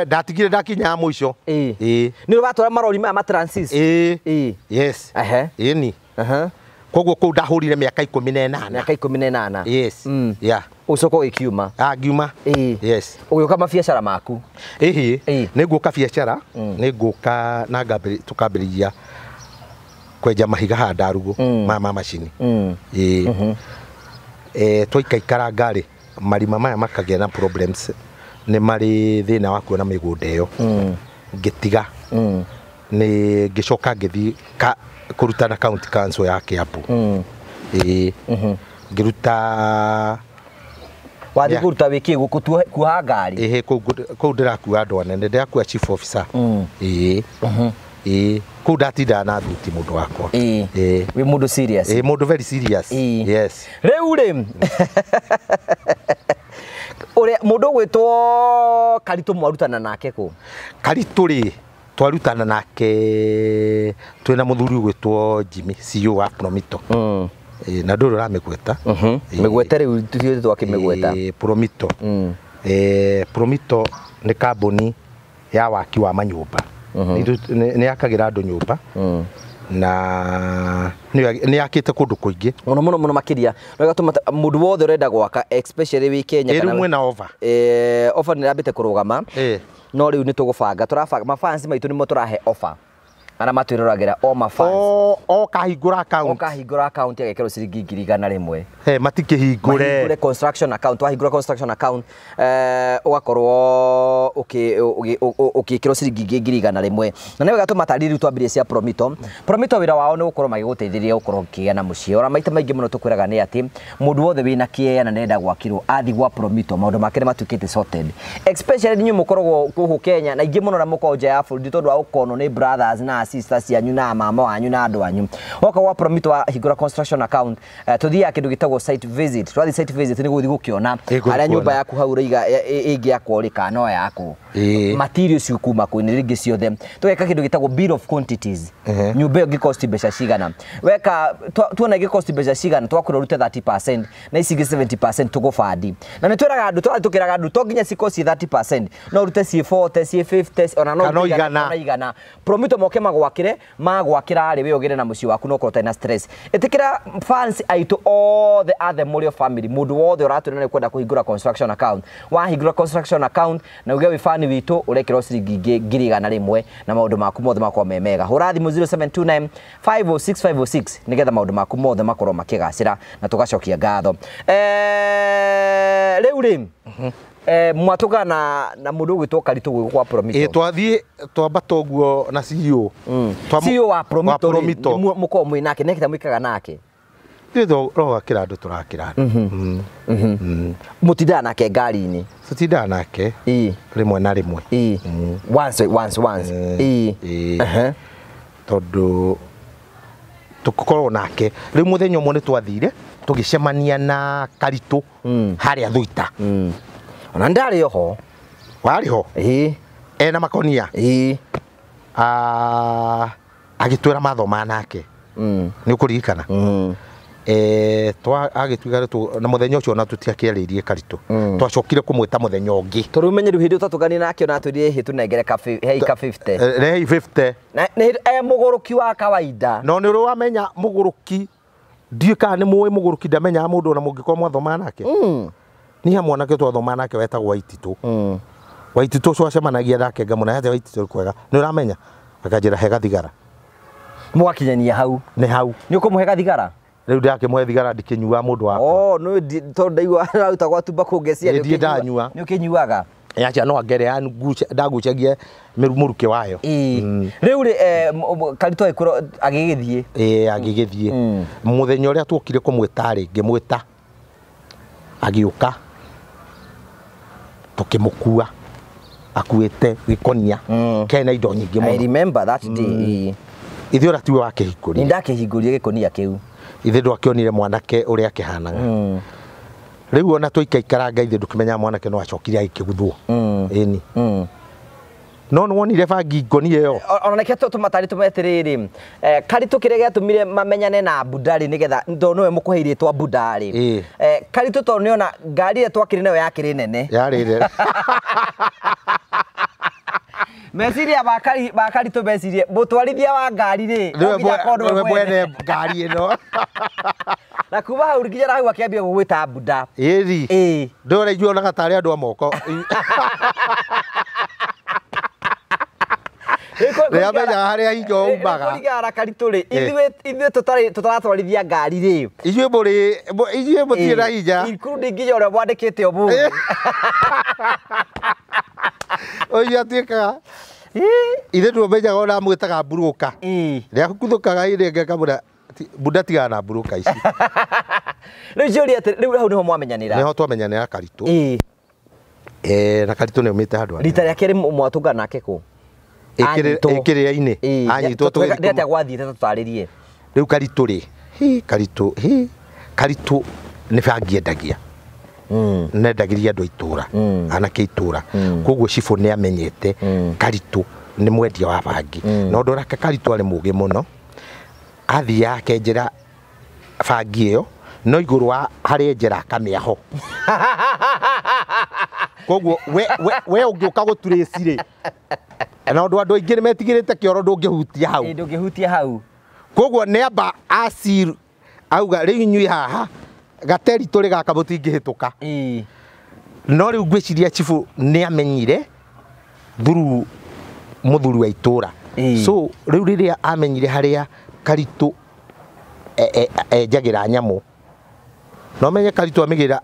Ndatigire ndakinya ya mũico. Ĩĩ. Ĩĩ. Nĩ ũratwara marori maya ma transit? Ĩĩ. Ĩĩ. Yes. Ehe. Ĩni. Ehe. Koguo kũu ndahũrire mĩaka 18. Mĩaka 18. Yes. Yeah. Ũcoka ũgĩkiuma. Ngiuma. Ĩĩ. Yes. Ũgĩũka mabiacara maku. Ĩhĩ. Ĩĩ. Nĩ ngũka biacara, nĩ ngũka na tũkambĩrĩria kwenja mahiga haha Ndarugu ma macini. Ĩĩ. Twaikaikara ngarĩ marima maya makagĩa na problems, nĩ marĩ thĩna wa kuona mĩgũnda ĩyo. Ngĩtiga. Nĩ ngĩcoka ngĩthiĩ kũruta na county council ya Kiambu. Ĩĩ. Ngĩruta Wathiĩ kũruta wĩkĩ gũkũ kuoha ngari? Ĩhĩ, kũu ndĩrakua andũ anene, ndĩrakua chief officer. Ĩĩ. Ĩĩ. Kũu ndatindaga na thuti mũndũ wakwa. Ĩĩ. Ĩĩ. Wĩ mũndũ serious? Ĩĩ, mũndũ very serious. Ĩĩ. Yes. Rĩu rĩ, Ũrĩa mũndũ ũgwĩtwo Karitũ mwarutana nake kũ? Karitũ rĩ twarutana nake twĩna mũthuri ũgwĩtwo Jimmy CEO wa Promito. Na ndũrĩ ũramĩgweta. Mĩgwete rĩu tũthiĩte twakĩmĩgweta. Promito. Promito nĩ kambuni ya waki wa manyũmba. Nĩ yakagĩra andũ nyũmba. Na nĩ yakĩte kũndũ kũingĩ. Mũno mũno mũno makĩria. No ĩgatũma mũndũ wothe ũrenda gwaka especially wĩ Kenya kana rĩu mwĩna offer. Offer nĩ ĩrambĩte kũrũgama. No rĩu nĩ tũgũbanga tũrabanga mafans maitũ nĩmo tũrahe offer. Ara matwĩroragĩra o mafans. O kahingũra account. O kahingũra account agekĩrwo ciringi 100,000. Matikĩhingũre. Mahingũre construction account. Wahingũra construction account ũgakorwo ũkĩkĩrwo ciringi 100,000. Na nĩ wega tũmatarĩrie rĩu twambĩrĩrie cia Promito. Promito wĩra wao nĩ gũkorwo magĩgũteithĩrĩria gũkorwo ũkĩgĩa na mũciĩ. Ona maita maingĩ mũno tũkwĩraga nĩ atĩ mũndũ wothe wĩna kĩeya na nĩarenda gwakĩrwo athiĩ gwa Promito maũndũ make nĩ matuĩkĩte sorted. Especially inyuĩ mũkoragwo gũkũ Kenya na aingĩ mũno na mũkoragwo nja ya bũrũri tondũ wa gũkonwo nĩ brothers na sisters cianyu na mama wanyu na andũ anyu. Woka gwa Promito wahingũra construction account tũthiaga kĩndũ gĩtagwo site visit. Twathiĩ site visit nĩ gũthiĩ gũkĩona harĩa nyũmba yaku hau ũraiga ĩngĩakwo rĩ kana no yakwo. Materials kuma kũ nĩ rĩngĩ ciothe. Tũgeka kĩndũ gĩtagwo bill of quantities. Nyũmba ĩyo ĩngĩcost mbeca cigana. Weka tuona ĩngĩcost mbeca cigana twakwĩra ũrute 30% na ici ingĩ 70% tũgũbandi. Na nĩ twĩraga andũ tũrathiĩ tũkĩraga andũ to nginya cikorwo ciĩ 30% no ũrute ciĩ 40 ciĩ 50 ona no igana. Promito moke magwakĩre magwakĩra rĩ we ũgĩre na mũciĩ waku no ũkorwo ũtarĩ na stress. Ĩtĩkĩra fans aitũ othe a The Mũrĩo family mũndũ wothe ũratwĩra nĩ kwenda kũhingũra construction account. Wahingũra construction account na uge wĩ fan witũ ũrekĩrwo ciringi 100,000 na maũndũ maku mothe makorwo me mega. Hũra thimũ 0729 506 506 nĩgetha maũndũ maku mothe makorwo makĩgacĩra na tũgacokia ngatho. Rĩu rĩ mwatũgana na mũndũ ũgwĩtwo Karitũ gwĩ kwa Promito. Twathiĩ twambata ũguo na CEO. CEO wa Promito mũkorwo mwĩ nake nĩkĩta mwĩkaga nake. Ithuĩ tũrakĩra andũ tũrakĩra andũ. Mũtindaga nake ngari-inĩ? Tũtindaga nake rĩmwe na rĩmwe. Once once once. Tondũ tũkorwo nake rĩu mũthenya ũmwe nĩ twathire tũgĩcemania na Karitũ harĩa Thũita. Ona ndarĩ oho. Warĩ ho? Ena makonia? Agĩtwĩra mathoma nake. Nĩ ũkũririkana? Agĩtuiga na mũthenya ũcio ona tũtiakĩarĩirie Karitũ. Twacokire kũmwĩta mũthenya ũngĩ. Tondũ ũmenye rĩu hĩndĩ ĩyo twatũnganire nake ona atwĩrire hĩ tũnengere hei ka 50. Rehei 50. Na nĩ mũgũrũki wa kawaida. No nĩ ũrĩ wamenya mũgũrũki ndiũĩ kana nĩ mũĩ mũgũrũki ndamenyaga mũndũ ona mũngĩkorwo mwathoma nake. Niĩ mwanake twathoma nake wetagwo Waititũ. Waititũ ũcio acemanagia nake ngamũna atĩ Waititũ kwega. Nĩ ũramenya? Akanjĩra he gathigara. Mũgakinyania hau. Nĩ hau. Nĩ ũkũmũhe gathigara? Rĩu ndakĩmũhe thigara ndikĩnyua mũndũ wakwa. Nĩ tondũ ndaigua araruta gwa tumba kũngecia nĩ ndanyua. Nĩ ũkĩnyuaga? Acha no angere ndagucagia mũrukĩ wayo. Rĩu rĩ Karitũ agĩkorwo agĩgĩthiĩ. Agĩgĩthiĩ. Mũthenya ũrĩa tuokire kũmwĩta rĩ ngĩmwĩta agĩũka tũkĩmũkua akuĩte gĩkonia kena indo nyingĩ mũno. I remember that day. Ithuĩ ũrĩa tiwe wakĩhingũrire. Nĩ ndakĩhingũrire gĩkonia kĩu. Ithuĩ ndwakĩonire mwanake ũrĩa akĩhanaga. Rĩu ona tũikaikaranga ithuĩ ndũkĩmenyaga mwanake no acokire agĩkĩguthwo. Ĩni. No nĩ wonire bangi ngonia ĩyo. Ona reke tũmatarĩ tũmeterĩrĩ. Karitũ kĩrĩa gĩatũmire mamenyane na Buda rĩ nĩgetha tondũ nĩwe mũkũheire rĩtwa Buda rĩ. Karitũ tondũ nĩona ngari ĩrĩa twakĩrĩ nayo yakĩrĩ nene. Yarĩ nene. Meciria ma Karitũ mecirie mũtwarithia wa ngari rĩ no nginya akorwo nĩwe mwene ngari ĩno. Na kuma hau nginya hau akĩambia gũgwĩta Buda. Ĩri. Ndũra ithuĩ onaga tarĩ andũ a moko. Rĩamenyaga harĩa hingo umaga. Kũringana na Karitũ rĩ ithuĩ tũtaratwarithia ngari rĩ. Ithuĩ mũrĩ ithuĩ mũtirĩ na hinya. Including nginya ũrĩa mwandĩkĩte ũmũthĩ. Ũcio atuĩkaga ithuĩ tũmenyaga ona amwĩtaga mburũka. Rĩrĩa kuthũkaga ĩrĩ ngekamwĩra Buda tigana na mburũka ici. Rĩu njũrie atĩ rĩu hau nĩho mwamenyanĩra. Nĩho twamenyanĩra Karitũ. Na Karitũ nĩ aumĩte handũ hanene. Rita rĩa kerĩ mwatũngana nake kũ? Ĩkĩrĩa-inĩ. Anyitwo tũgĩthiĩ. Nĩ atĩa gwathiĩte tũtarĩrie. Rĩu Karitũ rĩ, Karitũ, Karitũ nĩ bangi endagia. Nendagĩria andũ a itũra, anake itũra. Koguo cibũ nĩ amenyete Karitũ nĩ mwendia wa bangi. Na ũndũ ũrĩa Karitũ arĩ mũgĩ mũno, athiaga akenjera bangi ĩyo no igũrũ wa harĩa enjera akamĩaho. Koguo we ũngĩũka gũturĩci rĩ, na ũndũ andũ aingĩ nĩ metigĩrĩte kĩoro ndũngĩhutia hau. Ndũngĩhutia hau. Koguo nĩ amba acir auga rĩu inyuĩ haha gateri tũrĩ gaka mũtingĩhĩtũka. No rĩu ngwĩciria cibũ nĩ amenyire through mũthuri wa itũra. So rĩu rĩrĩa amenyire harĩa Karitũ enjagĩra nyamũ, no menye Karitũ amĩgĩra,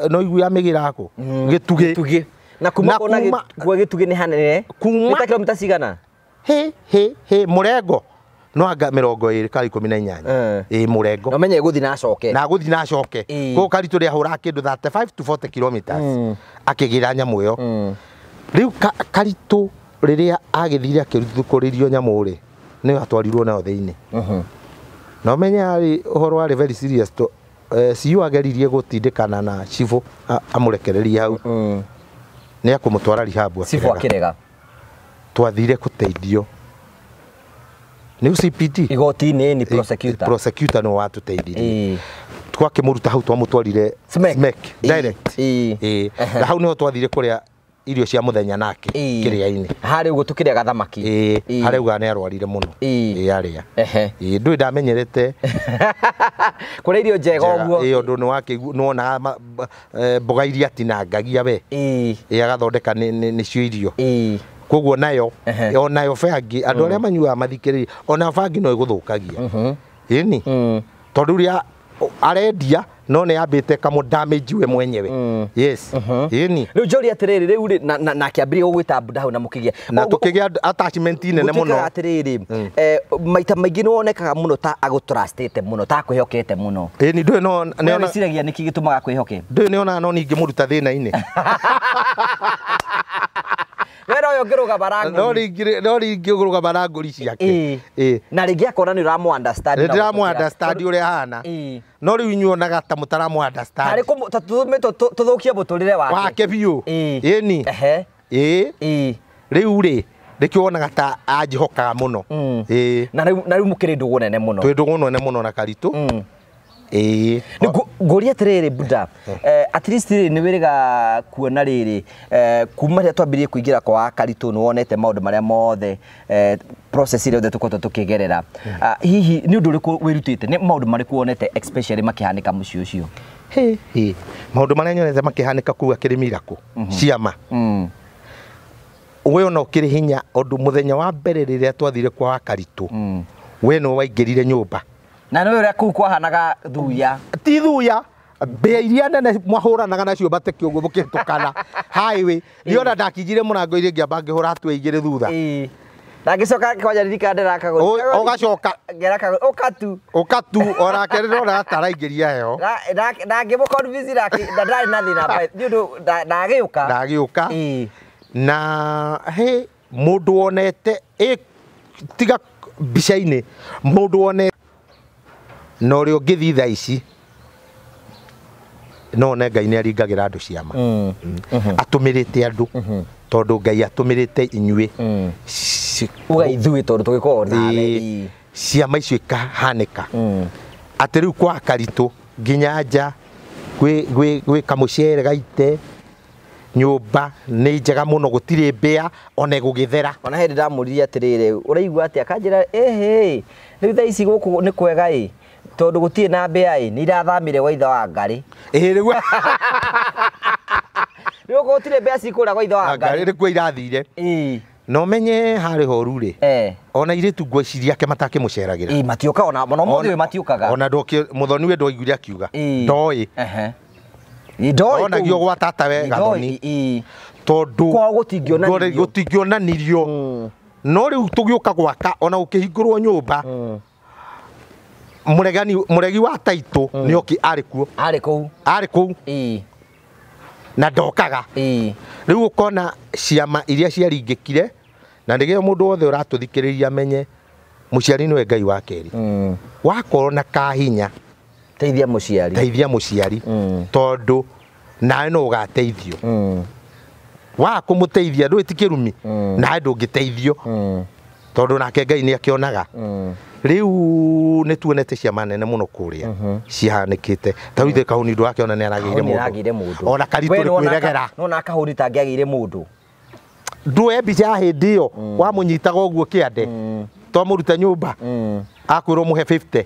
no igue amĩgĩra kũ? Gĩtugĩ. Gĩtugĩ. Na kuma kona gwa Gĩtugĩ nĩ hanene. Kuma nĩ ta kilomita cigana? He he he mũrengo no anga 28 kana 18. Ĩ mũrengo. No menye gũthiĩ na acoke. Na gũthiĩ na acoke. Koguo Karitũ rĩa hũra kĩndũ 35 to 40 kilometers akĩgĩra nyamũ ĩyo. Rĩu Karitũ rĩrĩa agĩthire akĩruthũkũrĩrio nyamũ rĩ, nĩyo atwarirwo nayo thĩinĩ. No menye arĩ ũhoro warĩ very serious to CU ageririe gũtindĩkana na cibũ amũrekererie hau. Nĩ akũmũtwara rehab. Cibũ akĩrega. Twathire gũteithio nĩ CPD igoti-inĩ ni prosecutor. Prosecutor nĩ watũteithirie. Twakĩmũruta hau twamũtwarire Smek direct. Na hau nĩho twathire kũrĩa irio cia mũthenya nake kĩrĩa-inĩ. Harĩa ũguo tũkĩrĩaga thamaki. Harĩa uga nĩ arwarire mũno. Arĩa. Ndũĩ ndamenyerete kũrĩa irio njega ũguo. Ũndũ nĩ wonaga mboga iria atinangagia we. Agathondeka nĩcio irio. Koguo nayo onayo bangi andũ arĩa manyuaga mathikĩrĩria onayo bangi no ĩgũthũkagia. Ĩni tondũ ũrĩa arendia no nĩ yambĩte kamũ damage we mwenyewe. Yes. Ĩni rĩu njũria atĩrĩrĩ, rĩu rĩ na akĩambĩrĩria gũgwĩta Buda hau na mũkĩgĩa na tũkĩgĩa attachment nene mũno. Atĩrĩrĩ, maita maingĩ nĩ wonekaga mũno ta agũtrustĩte mũno, ta akwĩhokete mũno. Ĩni ndũĩ no nĩ wĩciragia nĩkĩ gĩtũmaga akwĩhoke? Ndũĩ nĩ onaga no ningĩmũruta thĩna-inĩ. Wera ũyũ ũngĩrũgama rangũri. No rĩngĩ ũngĩrũgama rangũri ciake. Na rĩngĩ akona nĩ ũramũ understand. Nĩ ndĩramũ understand ũrĩa ahana. No rĩu inyuĩ onaga ta mũtaramũ understand. Tarĩ tũthũkie mũtũrĩre wake. Wake biũ. Ĩni. Rĩu rĩ nĩkĩo wonaga ta anjĩhokaga mũno. Na rĩu mũkĩrĩ ndũgũ nene mũno. Twĩ ndũgũ nene mũno na Karitũ. Ngũria atĩrĩrĩ Buda, at least rĩ nĩ wĩrĩga kuona rĩrĩ kuma rĩrĩa twambĩrĩrie kũingĩra kwa Karitũ nĩ wonete maũndũ marĩa mothe process ĩrĩa yothe tũkoretwo tũkĩgerera. Hihi nĩ ũndũ ũrĩkũ wĩrutĩte, nĩ maũndũ marĩkũ wonete especially makĩhanĩka mũciĩ ũcio? Maũndũ marĩa nyonete makĩhanĩka kũu akĩrĩ miracle ciama. We ona ũkĩrĩ hinya ũndũ mũthenya wa mbere rĩrĩa twathire kwa Karitũ, we no waingĩrire nyũmba. Na nĩ ũrĩa kũu kwahanaga thuya. Ti thuya, mbĩa iria nene mwahũranaga nacio bateke ũguo mũkĩhĩtũkana highway. Niĩ ona ndakinyire mũrango-inĩ ngĩamba ngĩhũra hatua igĩrĩ thutha. Na ngĩcoka kwanja ririkana ndĩrakagũra. Ũgacoka. Ngĩrakagũra ũkatu. Ũkatu onake ndĩrona ta araingĩria heho. Na ngĩmũ-convince nake na ndarĩ na thĩna nĩ ũndũ ndagĩũka. Ndagĩũka. Na he mũndũ wonete tiga mbica-inĩ mũndũ wonete na ũrĩa ũngĩthiĩ thaa ici no one Ngai nĩ aringagĩra andũ ciama. Atũmĩrĩte andũ tondũ Ngai atũmĩrĩte inyuĩ. Uga ithuĩ tondũ tũgĩkorwo nawe. Ciama icio ikahanĩka. Atĩ rĩu kwa Karitũ nginya nja gwĩ kamũcere gaite nyũmba nĩ njega mũno gũtirĩ mbĩa ona ĩgũgĩthera. Ona hĩndĩ ndamũririe atĩrĩrĩ, ũraigua atĩa? Akanjĩra ĩhĩ rĩu thaa ici gũkũ nĩ kwega ĩ tondũ gũtirĩ na mbĩa ĩ nĩ irathamire gwa ithe wa Ngarĩ. Rĩu Rĩu gũtirĩ mbĩa cikũra gwa ithe wa Ngarĩ. Nĩkuo irathire. No menye harĩ horu rĩ ona airĩtu ngwĩciria ake matakĩmũceragĩra. Matiũkaga ona mũno mũthĩ ũyũ matiũkaga. Ona mũthoni we ndoiguire akiuga. Ndoĩ. Ndoĩ. Onagio gwa tata we Gathoni. Tondũ kwao gũtingĩonanirio. Gũtingĩonanirio. No rĩu tũgĩũka gwaka ona gũkĩhingũrwo nyũmba mũregi wa taitũ nĩoki arĩ kuo. Arĩ kũu. Arĩ kũu. Na ndokaga. Rĩu ũkona ciama iria ciaringĩkire na nĩgĩo mũndũ wothe ũratũthikĩrĩria amenye mũciari nĩwe Ngai wa kerĩ. Wakorwo na kahinya teithia mũciari. Teithia mũciari tondũ Nawe no ũgateithio. Wa kũmũteithia ndũĩ ti kĩrumi, nawe ndũngĩteithio. Tondũ nake Ngai nĩ akĩonaga. Rĩu nĩ tuonete ciama nene mũno kũrĩa cihanĩkĩte. Ta rĩu ithe Kahũni ndũrakĩona nĩ aragĩire mũndũ. Ona Karitũ nĩ kwĩregera. Nona Kahũni tangĩagĩire mũndũ. Ndũe mbica ya hĩndĩ ĩyo wamũnyitaga ũguo kĩande. Twamũruta nyũmba. Akwĩrwo mũhe 50.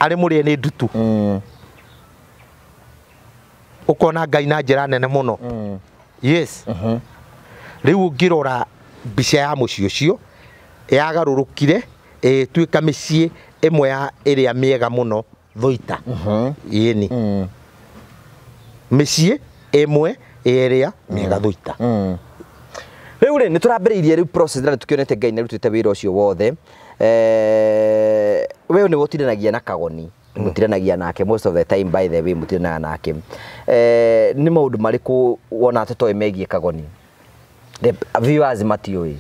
Arĩ mũrĩe nĩ ndutu. Ũkona Ngai na njĩra nene mũno. Yes. Rĩu ũngĩrora mbica ya mũciĩ ũcio yagarũrũkire ĩtuĩka mĩciĩ ĩmwe ya ĩrĩa mĩega mũno Thũita. Ĩni. Mĩciĩ ĩmwe ĩrĩa mĩega Thũita. Rĩu rĩ nĩ tũrambĩrĩirie rĩu process na tũkĩonete Ngai nĩ arutĩte wĩra ũcio wothe. We nĩ ũtinanagia na Kagoni. Mũtiranagia nake most of the time, by the way mũtiranaga nake. Nĩ maũndũ marĩkũ wona tũtoĩ megiĩ Kagoni? The viewers matiũĩ.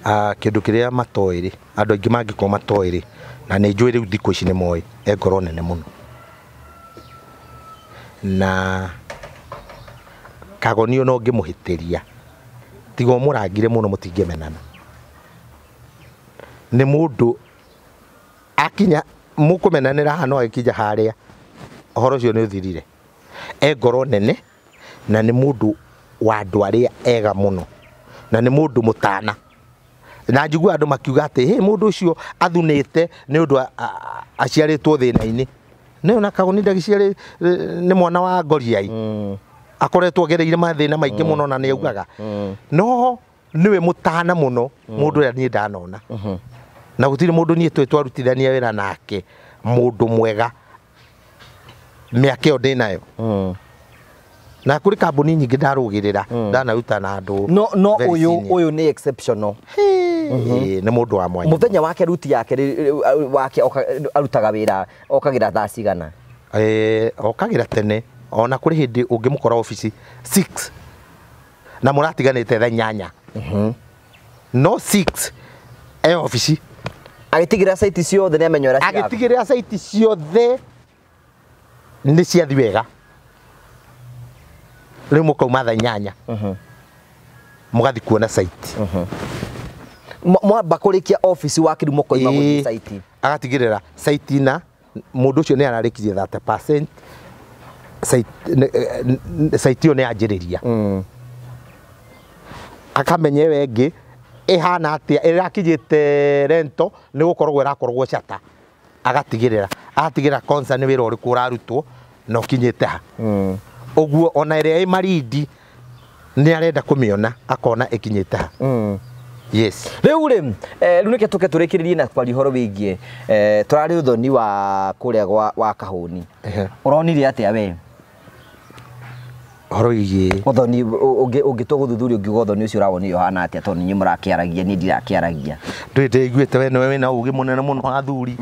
Kĩndũ kĩrĩa matoĩ rĩ, andũ aingĩ mangĩkorwo matoĩ rĩ, na nĩ njũĩ rĩu thikũ ici nĩ moĩ, e ngoro nene mũno. Na Kagoni ona ũngĩmũhĩtĩria, tiga ũmũrangire mũno mũtingĩmenana. Nĩ mũndũ akinya mũkũmenanĩra haha no agĩkinya harĩa, ũhoro ũcio nĩ ũthirire. E ngoro nene na nĩ mũndũ wa andũ arĩa ega mũno, na nĩ mũndũ mũtana. Na njigua andũ makiuga atĩ hĩ mũndũ ũcio athunĩte nĩ ũndũ aciarĩtwo thĩna-inĩ. Nĩ ona Kagoni ndagĩciarĩ nĩ mwana wa Ngoriai. Akoretwo agereire mathĩna maingĩ mũno na nĩ augaga. No nĩwe mũtana mũno mũndũ ũrĩa niĩ ndanona. Na gũtirĩ mũndũ niĩ twĩ twarutithania wĩra nake mũndũ mwega mĩaka ĩyo ndĩnayo. Na kũrĩ kambuni nyingĩ ndarũgĩrĩra, ndanaruta na andũ. No ũyũ ũyũ nĩ exceptional. Nĩ mũndũ wa mwanya. Mũthenya wake ruti yake wake arutaga wĩra okagĩra thaa cigana? Okagĩra tene ona kũrĩ hĩndĩ ũngĩmũkora obici 6 na mũratiganĩte thaa 8. No 6 e obici. Agĩtigĩrĩra site ciothe nĩ amenya ũrĩa cirathiĩ. Agĩtigĩrĩra site ciothe nĩ ciathiĩ wega. Rĩu mũkauma thaa 8. Mũgathiĩ kuona site. Mwamba kũrĩkia obici wake rĩu mũkoima gũthiĩ site. Agatigĩrĩra site na mũndũ ũcio nĩ ararĩkirie 30% site ĩyo nĩ yanjĩrĩria. Akamenya ĩyo ĩngĩ ĩhana atĩa, ĩrakinyĩte rento nĩ gũkoragwo ĩrakoragwo chata. Agatigĩrĩra, agatigĩrĩra concern nĩ wĩra ũrĩkũ ũrarutwo na ũkinyĩte ha. Ũguo ona ĩrĩa ĩ Marindi nĩ arenda kũmĩona akona ĩkinyĩte ha. Yes. Rĩu rĩ, rĩu nĩkĩo tũke tũrĩkĩrĩrie na kwaria ũhoro wĩgiĩ tũrarĩ ũthoni wa kũrĩa wa Kahũni. Ũronire atĩa we? Ũhoro wĩgiĩ ũthoni ũngĩtua gũthuthuria ũngiuga ũthoni ũcio ũrawonire ũhana atĩa tondũ inyuĩ mũrakĩaragia niĩ ndirakĩaragia. Ndũĩ ndĩiguĩte we nĩwe wĩna ũgĩ mũnene mũno wa athuri.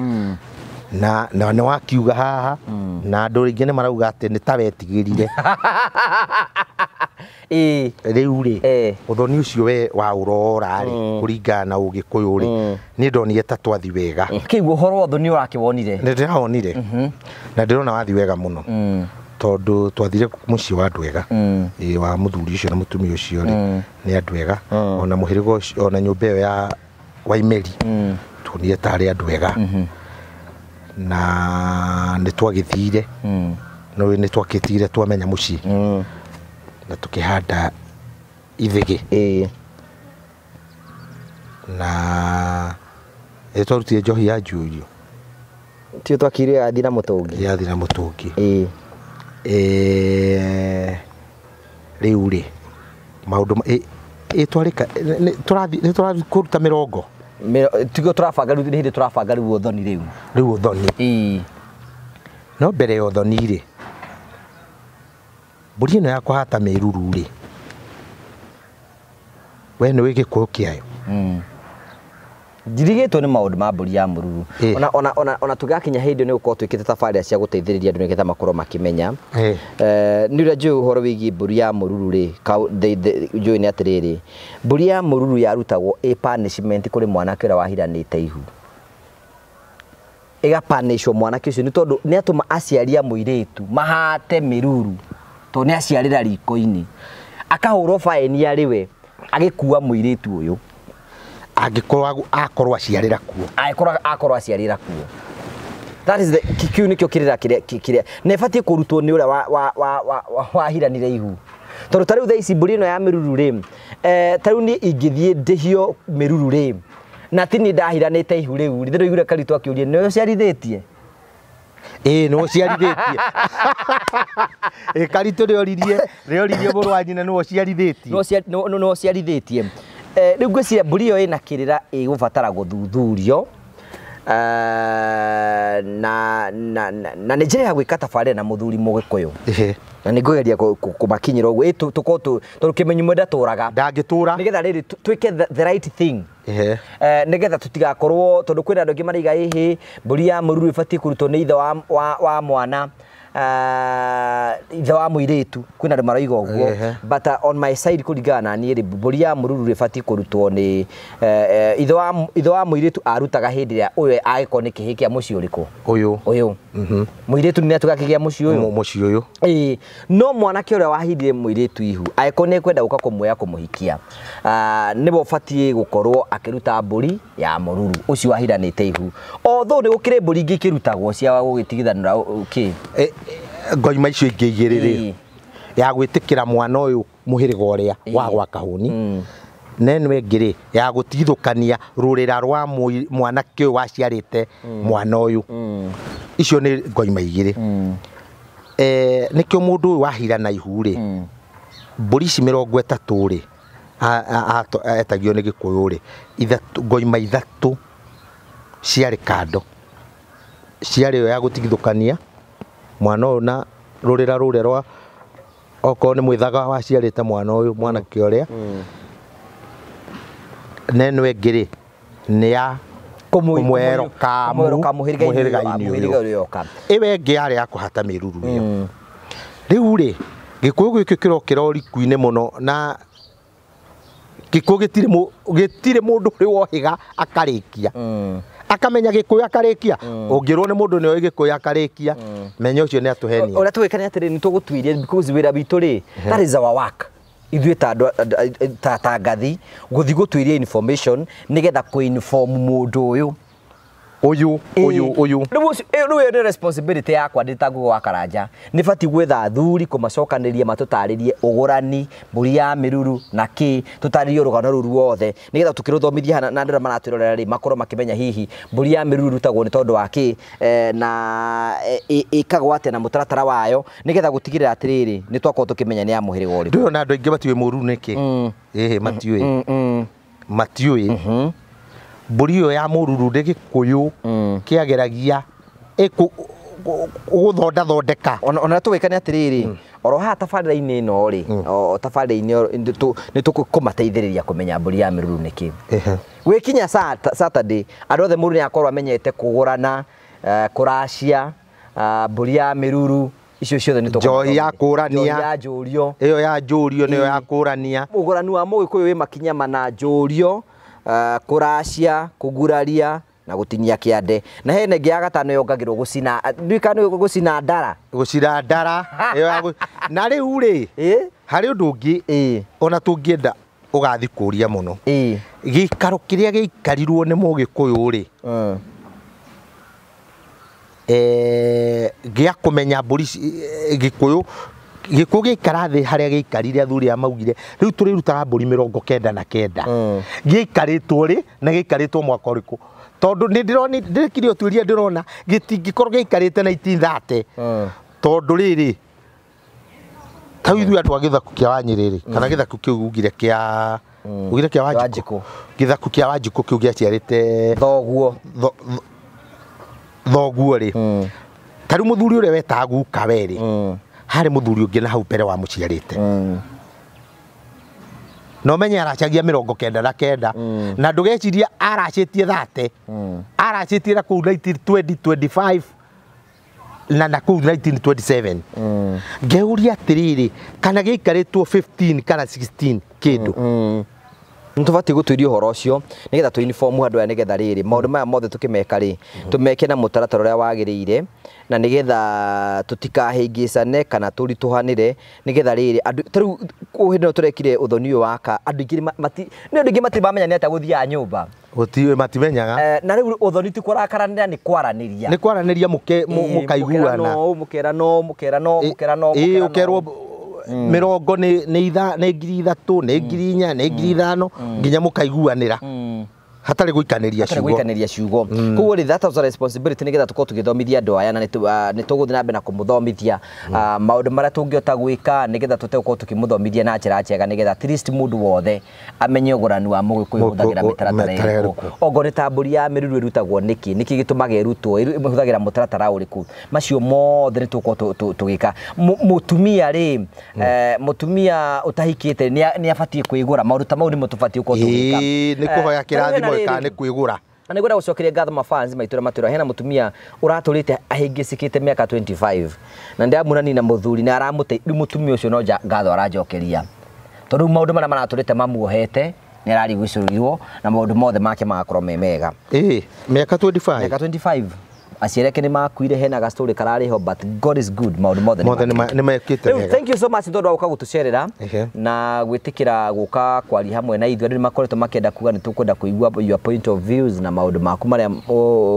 Na nĩ wakiuga haha na andũ aingĩ nĩ marauga atĩ nĩ ta wetigĩrire. Rĩu rĩ, ũthoni ũcio we wa ũrora rĩ, kũringana na Ũgĩkũyũ rĩ, niĩ ndonire ta twathi wega. Kĩguo ũhoro wa ũthoni ũrakĩwonire? Nĩ ndĩrawonire. Na ndĩrona wathi wega mũno. Tondũ twathire mũciĩ wa andũ ega. Wa mũthuri ũcio na mũtumia ũcio rĩ, nĩ andũ ega. Ona mũhĩrĩga ũcio, ona nyũmba ĩyo ya Waimeri, tuonire tarĩ andũ ega. Na nĩ twagĩthire. No nĩ twakĩtire twamenya mũciĩ. Na tukĩhanda ithĩgĩ. Na nĩ twarutire njohi ya njuirio. Tio twakire yathi na mũtũngi. Yathi na mũtũngi. Rĩu rĩ, maũndũ twarĩka nĩ tũrathiĩ kũruta mĩrongo. Tiguo tũrabanga rĩu, nĩ hĩndĩ tũrabanga rĩu ũthoni rĩu. Rĩu ũthoni. No mbere ya ũthoni rĩ, mbũri ĩno ya kũhata mĩruru rĩ, we nĩũĩ gĩkũyũ kĩayo? Ndirigĩtwo nĩ maũndũ ma mbũri ya mũruru. Ona tũgakinya hĩndĩ nĩ gũkorwo twĩkĩte tabarĩra cia gũteithĩrĩria andũ nĩgetha makorwo makĩmenya. Nĩ ũrĩa njũĩ ũhoro wĩgiĩ mbũri ya mũruru rĩ, njũĩ nĩ atĩrĩrĩ, mbũri ya mũruru yarutagwo ĩ punishment kũrĩ mwanake ũrĩa wahiranĩte ihu. Ĩgapanĩcwo mwanake ũcio nĩ tondũ nĩ atũma aciari a mũirĩtu mahate mĩruru. Tondũ nĩ aciarĩra riko-inĩ. Akahũrwo faini arĩ we agĩkua mũirĩtu ũyũ. Angĩkorwo akorwo aciarĩra kuo. Angĩkorwo akorwo aciarĩra kuo. That is the kiu nĩkĩo kĩrĩra kĩrĩa na ĩbatiĩ kũrutwo nĩ ũrĩa wahiranire ihu. Tondũ ta rĩu thaa ici mbũri ĩno ya mĩruru rĩ, ta rĩu niĩ ingĩthiĩ ndĩhio mĩruru rĩ, na ti niĩ ndahiranĩte ihu rĩu rĩ, ndĩroiguire Karitũ akĩũria nĩwe ũciarithĩtie? Ĩĩ nĩwe ũciarithĩtie. Ĩ Karitũ nĩoririe mũrũ wa nyina nĩwe ũciarithĩtie. Nĩwe ũciarithĩtie. Rĩu ngwĩciria mbũri ĩyo ĩna kĩrĩra ĩgũbatara gũthuthurio. Na nĩ njĩra ya gwĩka tabarĩra na mũthuri Mũgĩkũyũ. Na nĩ ngũgeria kũmakinyĩra ũguo tũkorwo tondũ kĩmenyi mwe ndatũraga. Ndangĩtũra. Nĩgetha rĩrĩ twĩke the right thing. Nĩgetha tũtigakorwo tondũ kwĩna andũ aingĩ maraiga ĩhĩ mbũri ya mũruru ĩbatiĩ kũrutwo nĩ ithe wa mwana, ithe wa mũirĩtu, kwĩna andũ marauga ũguo. But on my side kũringana na niĩ rĩ, mbũri ya mũruru ĩbatiĩ kũrutwo nĩ ithe wa mũirĩtu arutaga hĩndĩ ĩrĩa ũyũ agĩkorwo nĩ kĩhĩ kĩa mũciĩ ũrĩkũ? Ũyũ. Ũyũ. Mũirĩtu nĩ atuĩka kĩgĩa mũciĩ ũyũ? Mũciĩ ũyũ. Ĩĩ, no mwanake ũrĩa wahithire mũirĩtu ihu angĩkorwo nĩ ekwenda gũka kũmuoya kũmũhikia, nĩwe ũbatiĩ gũkorwo akĩruta mbũri ya mũruru ũcio wahiranĩte ihu. Although nĩ gũkĩrĩ mbũri ingĩ ikĩrutagwo cia gũgĩtigithanĩra kĩ. Ngoima icio ingĩ igĩrĩ rĩ, ya gwĩtĩkĩra mwana ũyũ mũhĩrĩga ũrĩa wa gwa Kahũni, na ĩno ĩngĩ rĩ ya gũtigithũkania rũrĩra rwa mwanake ũyũ waciarĩte mwana ũyũ. Icio nĩ ngoima igĩrĩ. Nĩkĩo mũndũ ũyũ wahirana ihu rĩ, mbũri ici 30 rĩ, etagio nĩ Gĩkũyũ rĩ, ngoima ithatũ ciarĩ kando, ciarĩ ĩyo ya gũtigithũkania mwana ũyũ na rũrĩra rũrĩa rwa okorwo nĩ mwĩthaga waciarĩte mwana ũyũ mwanake ũrĩa, na ĩno ĩngĩ rĩ nĩ ya kũmweroka mũhĩrĩga-inĩ ũyũ. Ĩyo ĩngĩ yarĩ ya kũhata mĩruru ĩyo. Rĩu rĩ Gĩkũyũ gĩkĩ kĩrokĩra ũriku-inĩ mũno na Gĩkũyũ gĩtirĩ mũndũ ũrĩ wohĩga akarĩkia. Akamenya Gĩkũyũ akarĩkia. Ũngĩrwo nĩ mũndũ nĩoĩ Gĩkũyũ akarĩkia, menya ũcio nĩ atũhenia. Ũrĩa tũgwĩka nĩ atĩrĩ, nĩ tũgũtuiria because wĩra witũ rĩ, that is our work. Ithuĩ ta andũ ta ngathi gũthiĩ gũtuiria information nĩgetha kũ-inform mũndũ ũyũ. Ũyũ ũyũ ũyũ. Rĩu ĩyo nĩ responsibility yakwa ndĩ ta Ngugi wa Karanja. Nĩ batiĩ gwetha athuri kũmacokanĩria matũtarĩrie ũgũrani, mbũri ya mĩruru na kĩ, tũtarĩrie rũgano rũu ruothe nĩgetha tũkĩrũthomithia na andũ arĩa maratwĩrorera rĩ makorwo makĩmenya hihi mbũri ya mĩruru ĩrutagwo nĩ tondũ wa kĩ, na ĩkagwo atĩa na mũtaratara wayo nĩgetha gũtigĩrĩra atĩrĩrĩ nĩ twakorwo tũkĩmenya nĩ ya mũhĩrĩga ũrĩkũ. Ndũĩ ona andũ aingĩ matiũĩ mũruru nĩ kĩ. Ĩhĩ matiũĩ. Matiũĩ. Mbũri ĩyo ya mũruru nĩ Gĩkũyũ kĩageragia gũthondathondeka. Ona tũgwĩka nĩ atĩrĩrĩ, oro haha tabarĩra-inĩ ĩno rĩ, o tabarĩra-inĩ nĩ tũkũmateithĩrĩria kũmenya mbũri ya mĩruru nĩ kĩ. Gwĩkinya Saturday, andũ othe mũndũ nĩ akorwo amenyete kũgũrana, kũracia, mbũri ya mĩruru, icio ciothe nĩ tũkũmathomithia. Njohi ya kũrania. Njohi ya njũrio. Ĩyo ya njũrio nĩyo ya kũrania. Ũgũrani wa Mũgĩkũyũ wĩ makinya mana: njũrio, kũracia, kũguraria na gũtinia kĩande. Na hena ĩngĩ ya gatano yongagĩrwo gũcina, ndiũĩ gũcina ndara. Gũcina ndara, ĩyo ya na rĩu rĩ, harĩ ũndũ ũngĩ ona tũngĩenda ũgathiĩ kũria mũno. Gĩikaro kĩrĩa gĩikarirwo nĩ Mũgĩkũyũ rĩ, gĩa kũmenya mbũri Gĩkũyũ Gĩkũyũ gĩikara thĩ harĩa gĩikarire athuri aya maugire rĩu tũrĩrutaga mbũri 99. Gĩikarĩtwo rĩ na gĩikarĩtwo mwaka ũrĩkũ? Tondũ nĩ ndĩrona ndĩrekire ũtuĩria ndĩrona gĩtingĩkorwo gĩikarĩte 1930. Tondũ rĩrĩ ta ithuĩ andũ a gĩthaku kĩa Wanyĩrĩ rĩ, kana gĩthaku kĩu ugire kĩa ugire kĩa Wanjikũ, gĩthaku kĩa Wanjikũ kĩu gĩaciarĩte thoguo thoguo rĩ, ta rĩu mũthuri ũrĩa wetaga guka we rĩ, harĩ mũthuri ũngĩ na hau mbere wa mũciarĩte. No menye aracagia 99 na ndũgeciria aracĩtie 30, aracĩtie na kũu 1920 25 na kũu 1927. Ngeuria atĩrĩrĩ, kana gĩikarĩtwo 15 kana 16 kĩndũ. Nĩ tũbatiĩ gũtuĩria ũhoro ũcio nĩgetha tũ inform andũ aya nĩgetha rĩrĩ maũndũ maya mothe tũkĩmeka rĩ tũmeke na mũtaratara ũrĩa wagĩrĩire na nĩgetha tũtikahĩngĩcane kana tũritũhanĩre nĩgetha rĩrĩ andũ ta rĩu hĩndĩ ĩno tũrekire ũthoni ũyũ waka andũ aingĩ nĩ andũ aingĩ matirĩ mamenya nĩ atĩa gũthiaga nyũmba. Gũtiũĩ matimenyaga. Na rĩu ũthoni ti kũrakaranĩra nĩ kwaranĩria. Nĩ kwaranĩria mũkaiguana. Mũkerano mũkerano mũkerano. Ĩĩ ũkerwo mĩrongo nĩ 3,000 nĩ 4,000 nĩ 5,000 nginya mũkaiguanĩra. Hatarĩ gũikanĩria ciugo. Hatarĩ gũikanĩria ciugo. Koguo rĩ that was a responsibility nĩgetha tũkorwo tũgĩthomithia andũ aya na nĩ tũgũthiĩ na mbere na kũmũthomithia maũndũ marĩa tũngĩhota gwĩka nĩgetha tũhote gũkorwo tũkĩmũthomithia na njĩra njega nĩgetha at least mũndũ wothe amenye ũgũrani wa mũgĩkũyũ ũhũthagĩra mĩtaratara ĩrĩkũ. Ongorwo nĩ ta mbũri ya mĩruru ĩrutagwo nĩkĩ, nĩkĩ gĩtũmaga ĩrutwo, ĩhũthagĩra mũtaratara ũrĩkũ. Macio mothe nĩ tũgũkorwo tũgĩka. Mũtumia rĩ, mũtumia ũtahikĩte nĩ abatiĩ kwĩgũra, maũndũ ta mau nĩmo tũbatiĩ gũkorwo tũgĩka. Ĩĩ nĩ kũhoya kĩrathimo kana nĩ kwĩgũra. Na nĩngwenda gũcokeria ngatho mafans maitũ arĩa matwĩra hena mũtumia ũratũrĩte ahĩngĩcĩkĩte mĩaka 25 na ndĩramuonania na mũthuri na aramũte rĩu mũtumia ũcio no ngatho aranjokeria tondũ maũndũ marĩa maratũrĩte mamuohete nĩ ararigucĩrĩirwo na maũndũ mothe make magakorwo me mega. Ĩĩ mĩaka 25. Mĩaka 25 aciari ake nĩ makuire hena ga story kararĩ ho but God is good maũndũ mothe nĩ mekĩte wega. Thank you so much tondũ wa gũka gũtũcerera na gwĩtĩkĩra gũka kwaria hamwe na ithuĩ. Andũ nĩ makoretwo makĩenda kuga nĩ tũkwenda kũigua your point of views na maũndũ maku marĩa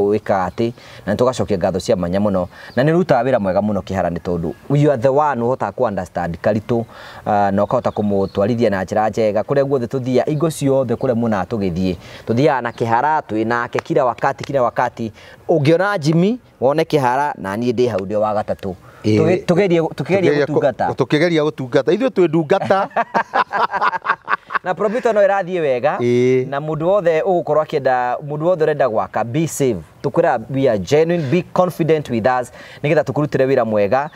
wĩkaga atĩ na nĩ tũgacokia ngatho cia mwanya mũno na nĩ ũrutaga wĩra mwega mũno Kĩhara nĩ tondũ you are the one ũhotaga ku understand Karitũ na ũkahota kũmũtwarithia na njĩra njega kũrĩa guothe tũthiaga ingo ciothe kũrĩa muonaga tũgĩthiĩ tũthiaga na Kĩhara twĩ nake kila wakati kila wakati. Ũngĩona Jimmy wone Kĩhara na niĩ ndĩ hau ndĩ wa gatatũ. Tugerie gũtungata. Tũkĩgeria gũtungata ithuĩ twĩ ndungata. Na Probito no ĩrathiĩ wega na mũndũ wothe ũgũkorwo akĩenda mũndũ wothe ũrenda gwaka be safe. Tũkwĩra we are genuine, be confident with us nĩgetha tũkũrutĩre wĩra mwega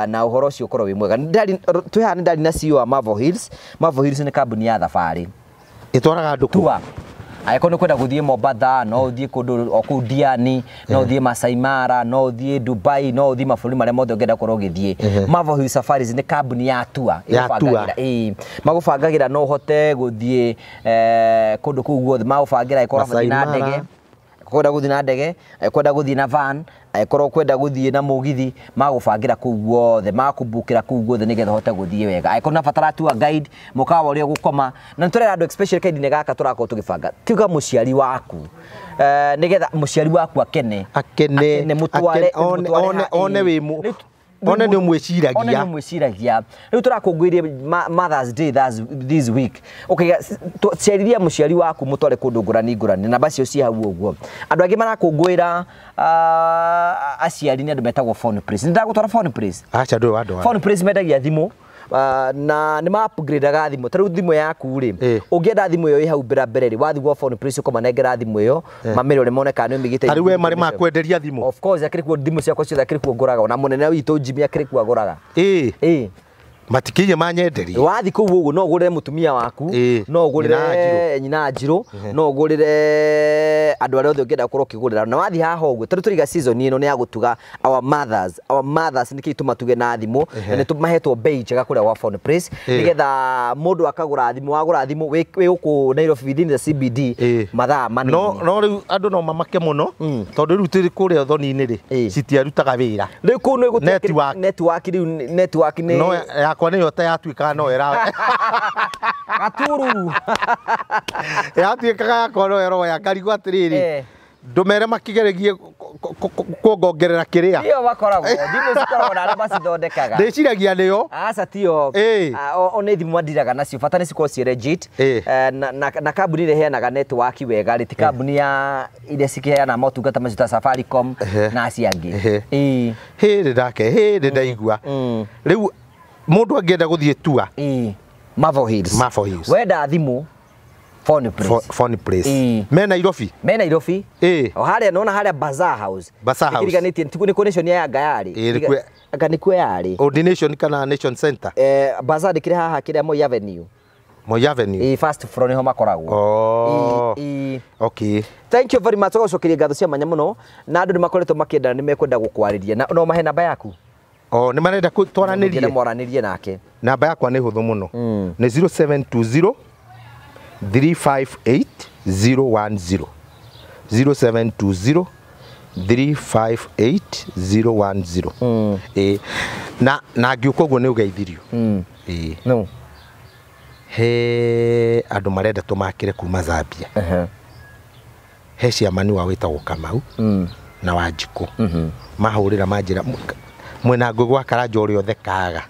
na ũhoro ũcio ũkorwo wĩ mwega. Twĩ haha nĩ ndarĩ na CEO wa Marvel Hills. Marvel Hills nĩ kambuni ya thabarĩ ĩtwaraga andũ kũ? Angĩkorwo nĩ kwenda gũthiĩ Mombatha no ũthiĩ kũndũ o kũu Diani, no ũthiĩ Masai Mara, no ũthiĩ Dubai, no ũthiĩ mabũrũri marĩa mothe ũngĩenda gũkorwo ũgĩthiĩ. Marvel Hills Safaris nĩ kambuni ya tour ĩgũbangagĩra. Ĩĩ magũbangagĩra no ũhote gũthiĩ kũndũ kũu guothe magũbangĩra ĩkorwo ũrathiĩ na ndege, kwenda gũthiĩ na ndege, kwenda gũthiĩ na van, angĩkorwo kwenda gũthiĩ na mũgithi magũbangĩra kũu guothe makũbukĩra kũu guothe nĩgetha ũhote gũthiĩ wega. Angĩkorwo nĩ tour guide mũkawa ũrĩa ũgũkoma na nĩtũrera andũ especially kahinda-inĩ gaka tũrakorwo tũgĩbanga tiga mũciari waku nĩgetha mũciari waku akene akene mũtware one wĩ one nĩ ũmwĩciragia. One nĩ ũmwĩciragia. Rĩu tũrakũngũĩria Mother's Day this week. Okay, cerithia mũciari waku mũtware kũndũ ngũrani ngũrani namba cio ci hau ũguo. Andũ angĩ marakũngũĩra aciari nĩ andũ metagwo Phone Place. Nĩ ndagũtwara Phone Place? Aca ndũĩ wandwara. Phone Place mendagia thimũ na nĩ ma upgrade-aga thimũ. Ta rĩu thimũ yaku rĩ ũngĩenda thimũ ĩyo ĩ hau mbere mbere rĩ wathiĩ gwa Phone Place ũkamanengera thimũ ĩyo mamĩrore mone kana nĩ ũmĩigĩte. Ta rĩu we marĩ makwenderia thimũ? Of course akĩrĩ kuo thimũ ciakwa ciothe akĩrĩ kuo ngũraga ona mũnene witũ Jimmy akĩrĩ kuo agũraga. Ĩĩ matikinya manyenderie. Wathiĩ kũu ũguo no ũgũrĩre mũtumia waku, no ũgũrĩre nyina Njirũ, no ũgũrĩre andũ arĩa othe ũngĩenda gũkorwo ũkĩgũrĩra. Na wathiĩ haha ũguo tondũ tũriga season ĩno nĩ ya gũtuga our mothers. Our mothers nĩkĩo tũmatuge na thimũ na nĩ tũmahetwo bei njega kũrĩa gwa Phone Place nĩgetha mũndũ akagũra thimũ wagũra thimũ wĩ gũkũ Nairobi within the CBD mathaa manini. No rĩu andũ no mamake mũno tondũ rĩu tũrĩ kũrĩa ũthoni-inĩ rĩ citiarutaga wĩra. Rĩu kũu nĩ network rĩu network nĩ no yakwa nĩyo ta yatuĩkaga no ĩra gaturu yatuĩkaga yakwa no ĩroya ngarigwo atĩrĩrĩ ndũmere makĩgeregie kuongongerera kĩrĩa iyo makoragwo thimũ cikoragwo na arĩa macithondekaga ndĩciragia nĩyo. Aca tiyo o nĩ thimũ mandiraga nacio bata nĩ cikorwo ciĩ legit na kambuni ĩrĩa ĩheanaga network wega rĩ ti kambuni ya iria cikĩheanaga motungata macio ta Safaricom na acio angĩ. Hĩndĩ ndake hĩndĩ ndaigua rĩu mũndũ angĩenda gũthiĩ tour Marvel Hills. Marvel Hills. Wenda thimũ Phone Place. Phone Place. Me Nairobi. Me Nairobi. O harĩa nona harĩa Bazaar House. Bazaar House. Ĩkĩriganĩtie nĩ kũ nation ya Yanga yarĩ. Anga nĩ kuo yarĩ. Ordination kana Nation Center. Bazaar ndĩkĩrĩ haha kĩrĩa Moi Avenue. Moi Avenue. First floor niho makoragwo. Oh. Okay. Thank you very much. Tũgacokeria ngatho cia mwanya mũno na andũ nĩ makoretwo makĩenda nĩ mekwenda gũkwarĩria na no mahe namba yaku. Oh, nĩ marenda twaranĩrie. Mwaranĩrie nake. Namba yakwa nĩ hũthũ mũno. Nĩ 0720 358 010 0720 358 010. Na ngĩũka ũguo nĩ ũgeithirio. No he andũ marenda tũmakĩre kuma Zambia. He ciamani wa wĩtagwo Kamau na Wanjikũ. Mahũrĩra manjĩra mwena ngũgũ wa Karanja ũrĩa ũthekaga.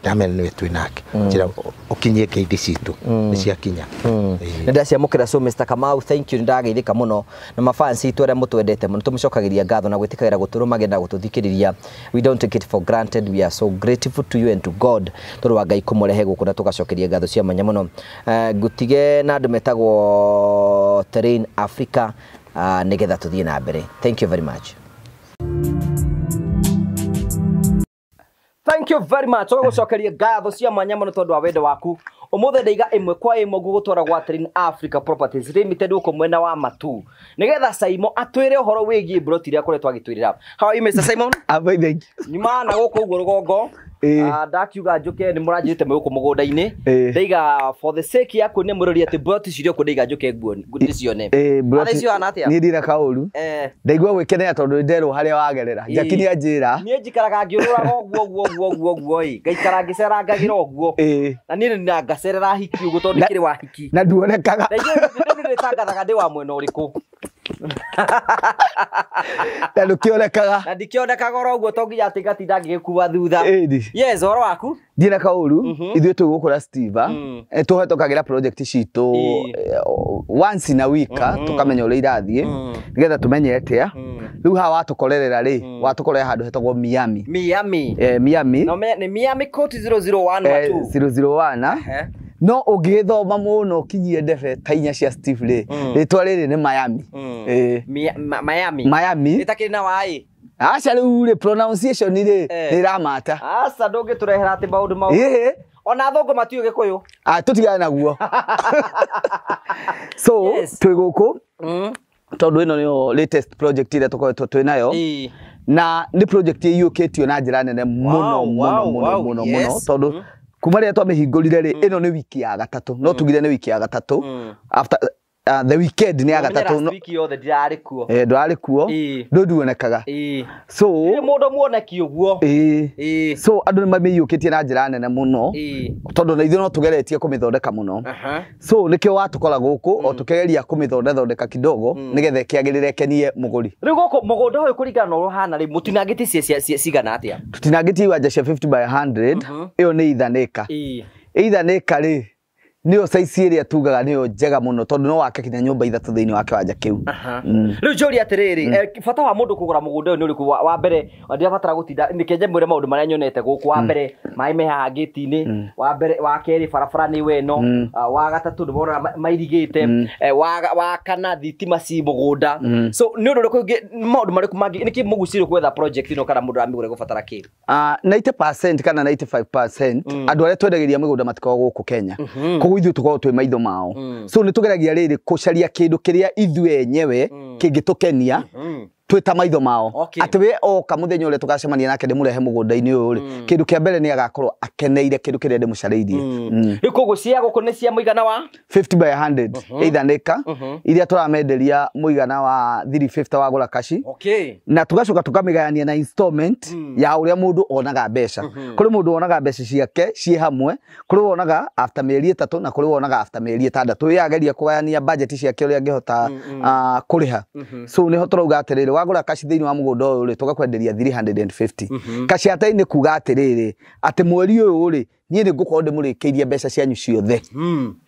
Ndamera nĩwe twĩ nake. Njĩra ũkinyie ngeithi citũ nĩ ciakinya. Nĩ ndaciamũkĩra. So Mr. Kamau, thank you, nĩ ndageithĩka mũno na mafans itũ arĩa mũtwendete mũno, tũmũcokagĩria ngatho na gwĩtĩkagĩra gũtũrũmagĩra na gũtũthikĩrĩria. We don't take it for granted, we are so grateful to you and to God tondũ wa Ngai kũmũrehe gũkũ na tũgacokeria ngatho cia mwanya mũno. Ngũtige na andũ metagwo Terrain Africa nĩgetha tũthiĩ na mbere. Thank you very much. Thank you very much. Ũgũcokeria ngatho cia mwanya mũno tondũ wa wendo waku. Ũmũthĩ ndaiga ĩmwe kwa ĩmwe ngũgũtwara gwa Terrain Africa Properties Limited gũkũ mwena wa Matu. Nĩgetha Simon atwĩre ũhoro wĩgiĩ broti iria akoretwo agĩtwĩrĩra. How are you, Mr. Simon? I'm thank you. Nyuma na gũkũ ũguo rũgongo. Ndakiuga njũke nĩ mũranjĩrĩte mwĩ gũkũ mũgũnda-inĩ. Ndaiga for the sake ya kuonia mũrori atĩ broti cirĩ okuo, ndaiga njuke nguo ndĩcione. Broti cihana atĩa? Niĩ ndirĩ kaũru. Ndaigua gwĩkenera tondũ nderwo harĩa wagerera. Jackie nĩ anjĩra. Niĩ njikaraga ngĩũrũraga ũguo ũguo ũguo ũguo ũguo ĩ. Ngaikara ngĩcerangagĩra ũguo. Na niĩ nĩ ngacerera hiki ũguo tondũ ndikĩrĩ wa hiki. Na nduonekaga. Na ithuĩ nĩtangathaga ndĩ wa mwena ũrĩkũ. Na ndũkĩonekaga. Na ndikĩonekaga oro ũguo to nginya atĩ ngatinda ngĩgĩkua thutha. Yes, ũhoro waku? Ndirĩ na kaũru. Ithuĩ twĩ gũkũ na Steve. Tũhetũkagĩra project citũ once in a week, tũkamenya ũrĩa irathiĩ nĩgetha tũmenye atĩa. Rĩu haha watũkorerera rĩ, watũkorera handũ hetagwo Miami. Miami. Miami. No, nĩ Miami Court 001 Matu. 001. No ũngĩgĩthoma mũno ũkinyie ndebe ta inya cia Steve rĩ, rĩtwa rĩrĩ nĩ Miami. Miami. Miami. Ĩtakĩrĩ na waĩ. Aca rĩu rĩ pronunciation rĩ nĩ ĩramata. Aca ndũngĩtũrehera atĩ maũndũ mau. Ona athũngũ matiũĩ Gĩkũyũ. Tũtigane naguo. So twĩ gũkũ tondũ ĩno nĩyo latest project ĩrĩa tũkoretwo twĩ nayo. Na nĩ project ĩiyũkĩtio na njĩra nene mũno mũno mũno mũno mũno tondũ kuma rĩrĩa twamĩhingũrire rĩ, ĩno nĩ wiki ya gatatũ, no tugire nĩ wiki ya gatatũ after the weekend nĩ ya gatatũ. Last week yothe ndirarĩ kuo. Ndwarĩ kuo, ndũnduonekaga. So nĩ mũndũ muoneki ũguo. So andũ nĩ mamĩiyũkĩtie na njĩra nene mũno tondũ na ithuĩ no tũgeretie kũmĩthondeka mũno. So nĩkĩo watũkora gũkũ o tũkĩgeria kũmĩthondethondeka kidogo nĩgetha ĩkĩagĩrĩre ĩkenie mũgũri. Rĩu gũkũ mũgũnda ũyũ kũringana na ũrĩa ũhana rĩ, mũtinangĩtie cigana atĩa? Tũtinangĩtie iwanja cia 50 by 100. Ĩyo nĩ ithanĩka. Ithanĩka rĩ nĩyo size ĩrĩa tugaga nĩyo njega mũno tondũ no wake kinya nyũmba ithatũ thĩinĩ wa kĩwanja kĩu. Rĩu njũrie atĩrĩrĩ, bata wa mũndũ kũgũra mũgũnda ũyũ nĩ ũrĩkũ? Wa mbere ndirabatara gũtinda nĩkĩnje mwĩre maũndũ marĩa nyonete gũkũ. Wa mbere maĩ me haha ngĩti-inĩ, wa mbere wa kerĩ barabara nĩ weno, wa gatatũ nĩwona mairigĩte, wa kana thitima ci mũgũnda. So nĩ ũndũ ũrĩkũ ũngĩ, maũndũ marĩkũ mangĩ nĩkĩ mũgucĩrĩirio gwetha project ĩno kana mũndũ aramĩgũra gũbatara kĩ? 90% kana 95% andũ arĩa twendagĩria mĩgũnda matikoragwo gũkũ Kenya. Koguo ithuĩ tũkoragwo twĩ maitho mao. So nĩ tũgeragia rĩrĩ kũcaria kĩndũ kĩrĩa ithuĩ enyewe kĩngĩtũkenia twĩ ta maitho mao. Atĩ we oka mũthenya ũrĩa tũgacemania nake ndĩmũrehe mũgũnda-inĩ ũyũ rĩ, kĩndũ kĩa mbere nĩ agakorwo akeneire kĩndũ kĩrĩa ndĩmũcarĩirie. Rĩu koguo cia gũkũ nĩ cia mũigana wa 50 by 100 ithanĩka iria tũramenderia mũigana wa 350 wagũra kaci. Na tũgacoka tũkamĩgayania na installment ya ũrĩa mũndũ onaga mbeca. Kũrĩ mũndũ wonaga mbeca ciake ciĩ hamwe, kũrĩ wonaga after mĩeri 3 na kũrĩ wonaga after mĩeri 6. Yageria kũgayania budget ciake ũrĩa angĩhota kũrĩha. So nĩho tũrauga atĩrĩrĩ, wagũra kaci thĩinĩ wa mũgũnda ũyũ rĩ, tũgakwenderia 350. Kaci atai nĩ kuga atĩrĩrĩ, atĩ mweri ũyũ rĩ, niĩ nĩ ngũkorwo ndĩmũrĩkĩirie mbeca cianyu ciothe.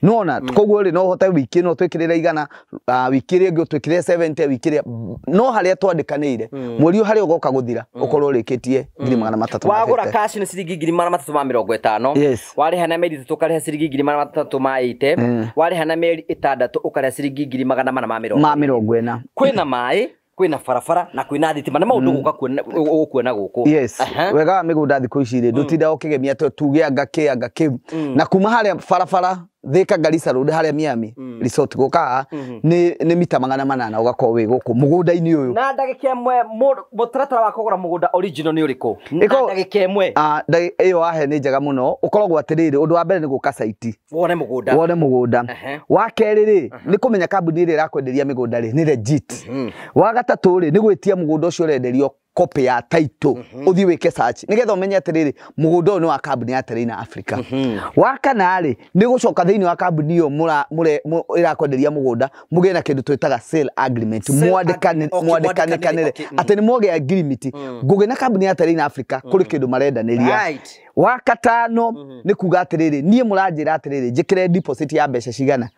Nĩwona? Koguo rĩ, no ũhote wiki ĩno twĩkĩrĩre 100, wiki ĩrĩa ĩngĩ ũtwĩkĩrĩre 70, wiki ĩrĩa no harĩa twandĩkanĩire mweri ũyũ harĩa ũgoka gũthira ũkorwo ũrĩkĩtie 350. Wagũra cash nĩ ciringi 350. Warĩha na mĩeri 3 ũkarĩha ciringi 380. Warĩha na mĩeri 6 ũkarĩha ciringi 440. Kwĩna maĩ, kwĩna barabara na kwĩna thitima, nĩ maũndũ gũka ũkuona gũkũ. Yes. Wega wa mĩgũnda thikũ ici rĩ, ndũtindaga ũkĩgemia atĩ tuge anga kĩ anga kĩu. Na kuma harĩa barabara Thika Garissa Road haria Miami Resort guka ni mita 800 ugakorwo wi guku mugunda-ini uyu. Na ndagika ĩmwe mũtaratara wa kũgũra mũgũnda original nĩ ũrĩkũ? Na ndagika ĩmwe. Ĩyo wahe nĩ njega mũno. Ũkoragwo atĩrĩrĩ, ũndũ wa mbere nĩ gũka site wone mũgũnda. Wone mũgũnda. Wa kerĩ rĩ, nĩ kũmenya kambuni ĩrĩa ĩrakwenderia mĩgũnda rĩ nĩ legit. Wa gatatũ rĩ, nĩ gwĩtia mũgũnda ũcio ũrenderio copy ya title, uthi wike search nigetha umenye atiriri mugunda uyu ni wa kambuni ya Terrain Africa. Wa kana ri ni gucoka thiini wa kambuni iyo irakwenderia mugunda mugie na kindu twitaga sale agreement, mwandikane mwandikane ati ni mwoge agreement ngugi na kambuni ya Terrain Africa kuri kindu marendaniria. Wa katano ni kuga atiriri nie muranjira atiriri njikire deposit ya mbeca cigana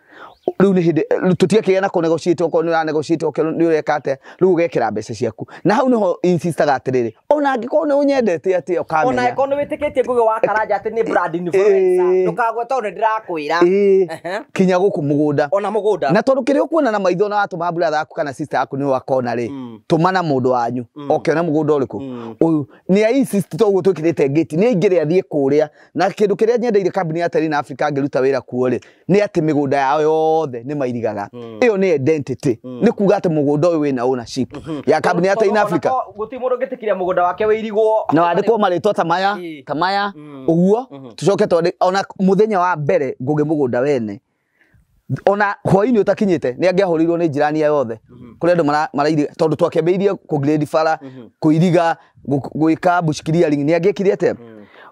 riu ni hindi tutiakigia na ku negotiate okorwo ni ura negotiate okorwo ni ureka atia riu ugekira mbeca ciaku na hau niho insistaga atiriri ona angikorwo ni unyendete atia ukamenya ona angĩkorwo ni witikitie Ngugi wa Karanja ati ni brand influencer ndukagwe tondu ndirakwira kinya guku mugunda ona mugunda na tondu kiria ukuona na maitho na watuma brother yaku kana sister yaku ni wakona ri tumana mundu wanyu okiona mugunda uriku uyu ni ai insist to uguo twikirite gate ni aingire athie kuria na kindu kiria nyendeire kambuni ya Terrain Africa ngiruta wira kuo ri ni ati migunda yao yothe ni mairigaga iyo ni identity ni kuga ati mugunda uyu wina ownership ya kambuni ya Terrain Africa guti mundu ngitikiria mugunda wake wirigwo na wandikwo maritwa ta maya ta maya uguo tucoke twandike ona muthenya wa mbere Ngugi mugunda wene ona hwaini utakinyite ni angiahurirwo ni jirani yothe kuri andu marairiga tondu twakembeirie ku grade bara kuiriga gwika bush clearing ni angiekire atia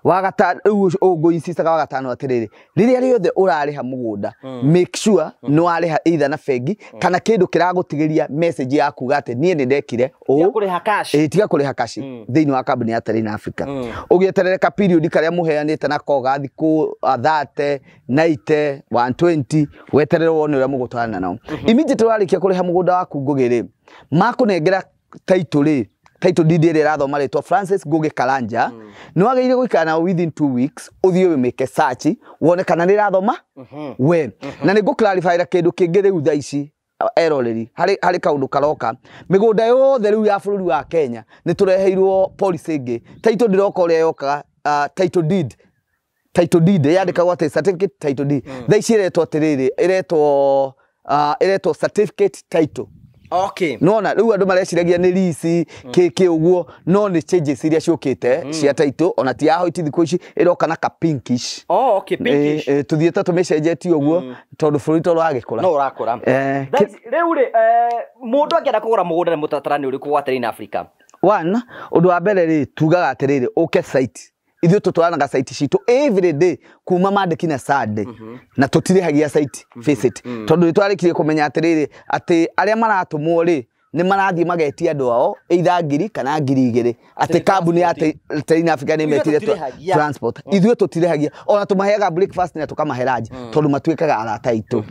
wa gatano riu nguinsistaga wa gatano atiriri riria riothe urariha mugunda make sure ni wariha either na bengi kana kindu kiragutigiria message ya kuga ati nie ni ndekire tiga kuriha cash tiga kuriha cash thiini wa kambuni ya Terrain Africa ugieterere ka period karia muheanite na koga thiku 30 90 120 weterere wone uria mugutwarana nao immediately warikia kuriha mugunda waku Ngugi ri makunengera title ri title deed ĩrĩa ĩrathoma rĩtwa Francis Ngugi Karanja nĩ wagĩrĩire gũikara nao within 2 weeks ũthiĩ wĩmĩke search wone kana nĩ ĩrathoma we na nĩ ngũ-clarify kĩndũ kĩngĩ rĩu thaa ici eroreri harĩ kaũndũ karoka mĩgũnda yothe rĩu ya bũrũri wa Kenya nĩ tũreheirwo policy ĩngĩ title ndĩroka ũrĩa yokaga title deed title deed yandĩkagwo atĩ certificate title deed thaa ici ĩretwo atĩrĩrĩ ĩretwo certificate title. Okay. Nona riu andu mareciragia ni lease kiki uguo no ni changes iria ciukite cia title ona ti ya hoiti thiku ici iroka na ka pinkish. Oh, okay, pinkish. Tuthiete tumicenjetie uguo tondu bũrũri to ũragĩkũra. No ũrakũra. Riu ri mundu angĩenda kũgũra mũgũnda nĩ mũtaratara nĩ ũrĩkũ wa Terrain Africa? One, ũndũ wa mbere ri tugaga atĩrĩrĩ ũke site ithuĩ tũtwaranaga site citũ every day kuma Monday kinya Sunday na tũtirĩhagia site visit tondũ nĩ twarĩkirie kũmenya atĩrĩrĩ atĩ arĩa maratũmwo rĩ nĩ marathiĩ magetia andũ ao either 1000 kana 2000 atĩ kambuni ya Terrain Africa nĩ metire transport ithuĩ tũtirĩhagia ona tũmaheaga breakfast na tũkamahe lunch tondũ matuĩkaga arata aitũ.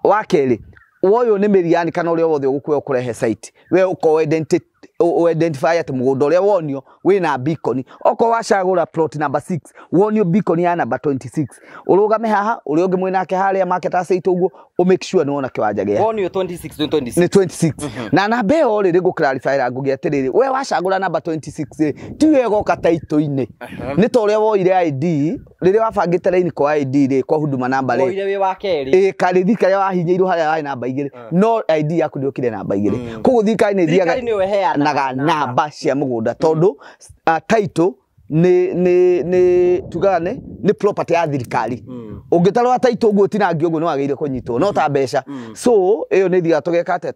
Wa kerĩ woyũ nĩ mĩriani kana ũrĩa wothe ũgũkuoya ũkũrehe site we ũkorwo identify ati mugunda uria wonio wina beacon oko wacagura plot number 6 wonio beacon ya number 26 urugame haha uria ungi mwinake haria market asset uguo u make sure ni wona kiwanja gia wonio 26 26 ni 26 na namba iyo ri ngu clarify ra ngugi atiriri we wacagura number 26 ti we goka title-ini ni ta uria woire ID riria wabangite line kwa ID ri kwa huduma namba ri woire wi wa keri karithi karia wahinyiirwo haria wari namba 2 no ID yaku ndiokire namba 2 koguo thirikari ni thiaga naga namba cia mugunda tondu title ni tugaga ni property ya thirikari ungitarwa title uguo tinangio uguo ni wagĩrĩire kũnyitwo no ta mbeca so iyo ni thiaga tũgeka atĩa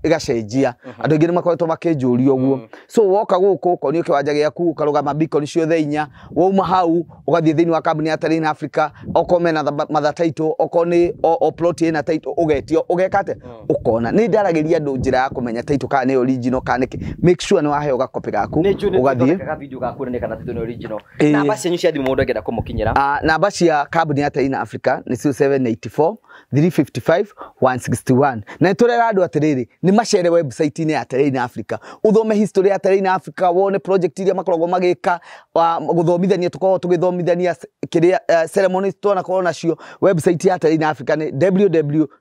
ĩgacenjia andũ aingĩ nĩ makoretwo makĩnjũria ũguo so woka gũkũ ũkonio kĩwanja gĩaku ũkarũgama beacon ciothe inya wauma hau ũgathiĩ thĩinĩ wa kambuni ya Terrain Africa okorwo mena matha title okorwo nĩ o plot ĩna title ũgetio ũgeka atĩa ũkona nĩ ndaragĩria andũ njĩra ya kũmenya title kana nĩ original kana nĩkĩ make sure nĩ waheo gakopi gaku ũgathiĩ video ga kuonania kana title nĩ original. Namba cianyu cia thimũ mũndũ angĩenda kũmũkinyĩra namba cia kambuni ya Terrain Africa nĩ 0784 355 161 na nĩ andũ atĩrĩrĩ nĩ macere website-inĩ ya Terrain Africa uthome history ya Terrain Africa wone project iria makoragwo magĩka gũthomithania tũkoragwo tũgĩthomithania kĩrĩa ceremonies twanakorwo nacio website ya Terrain Africa nĩ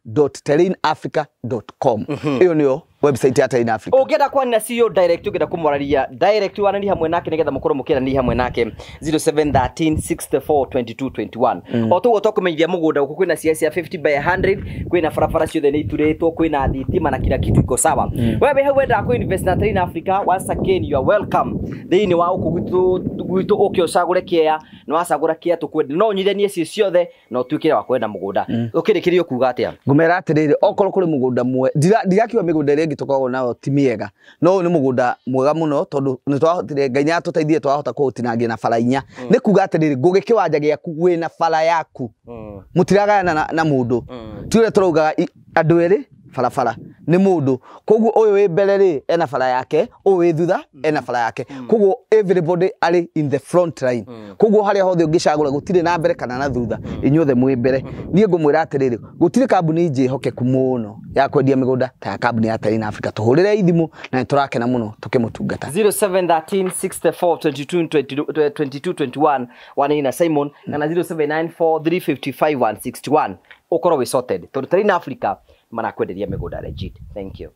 www.terrainafrica.com ĩyo nĩyo Website ya Terrain Africa. Ũngĩenda kwaria na CEO direct, ũngĩenda kũmwararia direct, waranĩrie hamwe nake nĩgetha mũkorwo mũkĩaranĩria hamwe nake, 0713 64 22 21. O toguo tũkũmenyithia mũgũnda gũkũ kwĩna cia cia 50 by 100, kwĩna barabara ciothe nĩ iturĩtwo, kwĩna thitima na kila kitu iko sawa. We wĩ hau wendaga kũ invest na Terrain Africa, once again you are welcome thĩinĩ wa gũkũ gwitũ. Ũke ũcagũre kĩea, na wacagũra kĩea tũkwenda no ũnyithanie ciĩ ciothe na ũtuĩkĩre wa kwenda mũgũnda. Ũkĩrĩkĩria ũkuga atĩa? Ngũmera atĩrĩrĩ, okorwo kũrĩ mũgũnda mwe, ndirakiuga mĩgũnda ĩrĩa ĩngĩ tũkoragwo nayo ti mĩega, no ũyũ nĩ mũgũnda mwega mũno, tondũ nĩ twahotire, Ngai nĩ atũteithie, twahota kũũtinangia na bara inya. Nĩ kuga atĩrĩrĩ, ngũgĩ kĩwanja gĩaku wĩna bara yaku, mũtiragayana na mũndũ. Ti ũrĩa tũraugaga andũ erĩ barabara nĩ mũndũ. Koguo ũyũ wĩ mbere rĩ ena bara yake, ũyũ wĩ thutha ena bara yake, koguo everybody arĩ in the front line. Koguo harĩa hothe ũngĩcagũra, gũtirĩ na mbere kana na thutha, inyuothe mwĩ mbere. Niĩ ngũmwĩra atĩrĩrĩ, gũtirĩ kambuni njĩhokeku mũno ya kwendia mĩgũnda ta ya kambuni ya Terrain Africa. Tũhũrĩre ithimũ na nĩ tũrakena mũno tũkĩmũtungata. 0713 64 22 22 21, wanini na Simon, kana 0794 355 161, ukorwo wĩ sorted, tondũ Terrain Africa marakwenderia mĩgũnda legit. Thank you.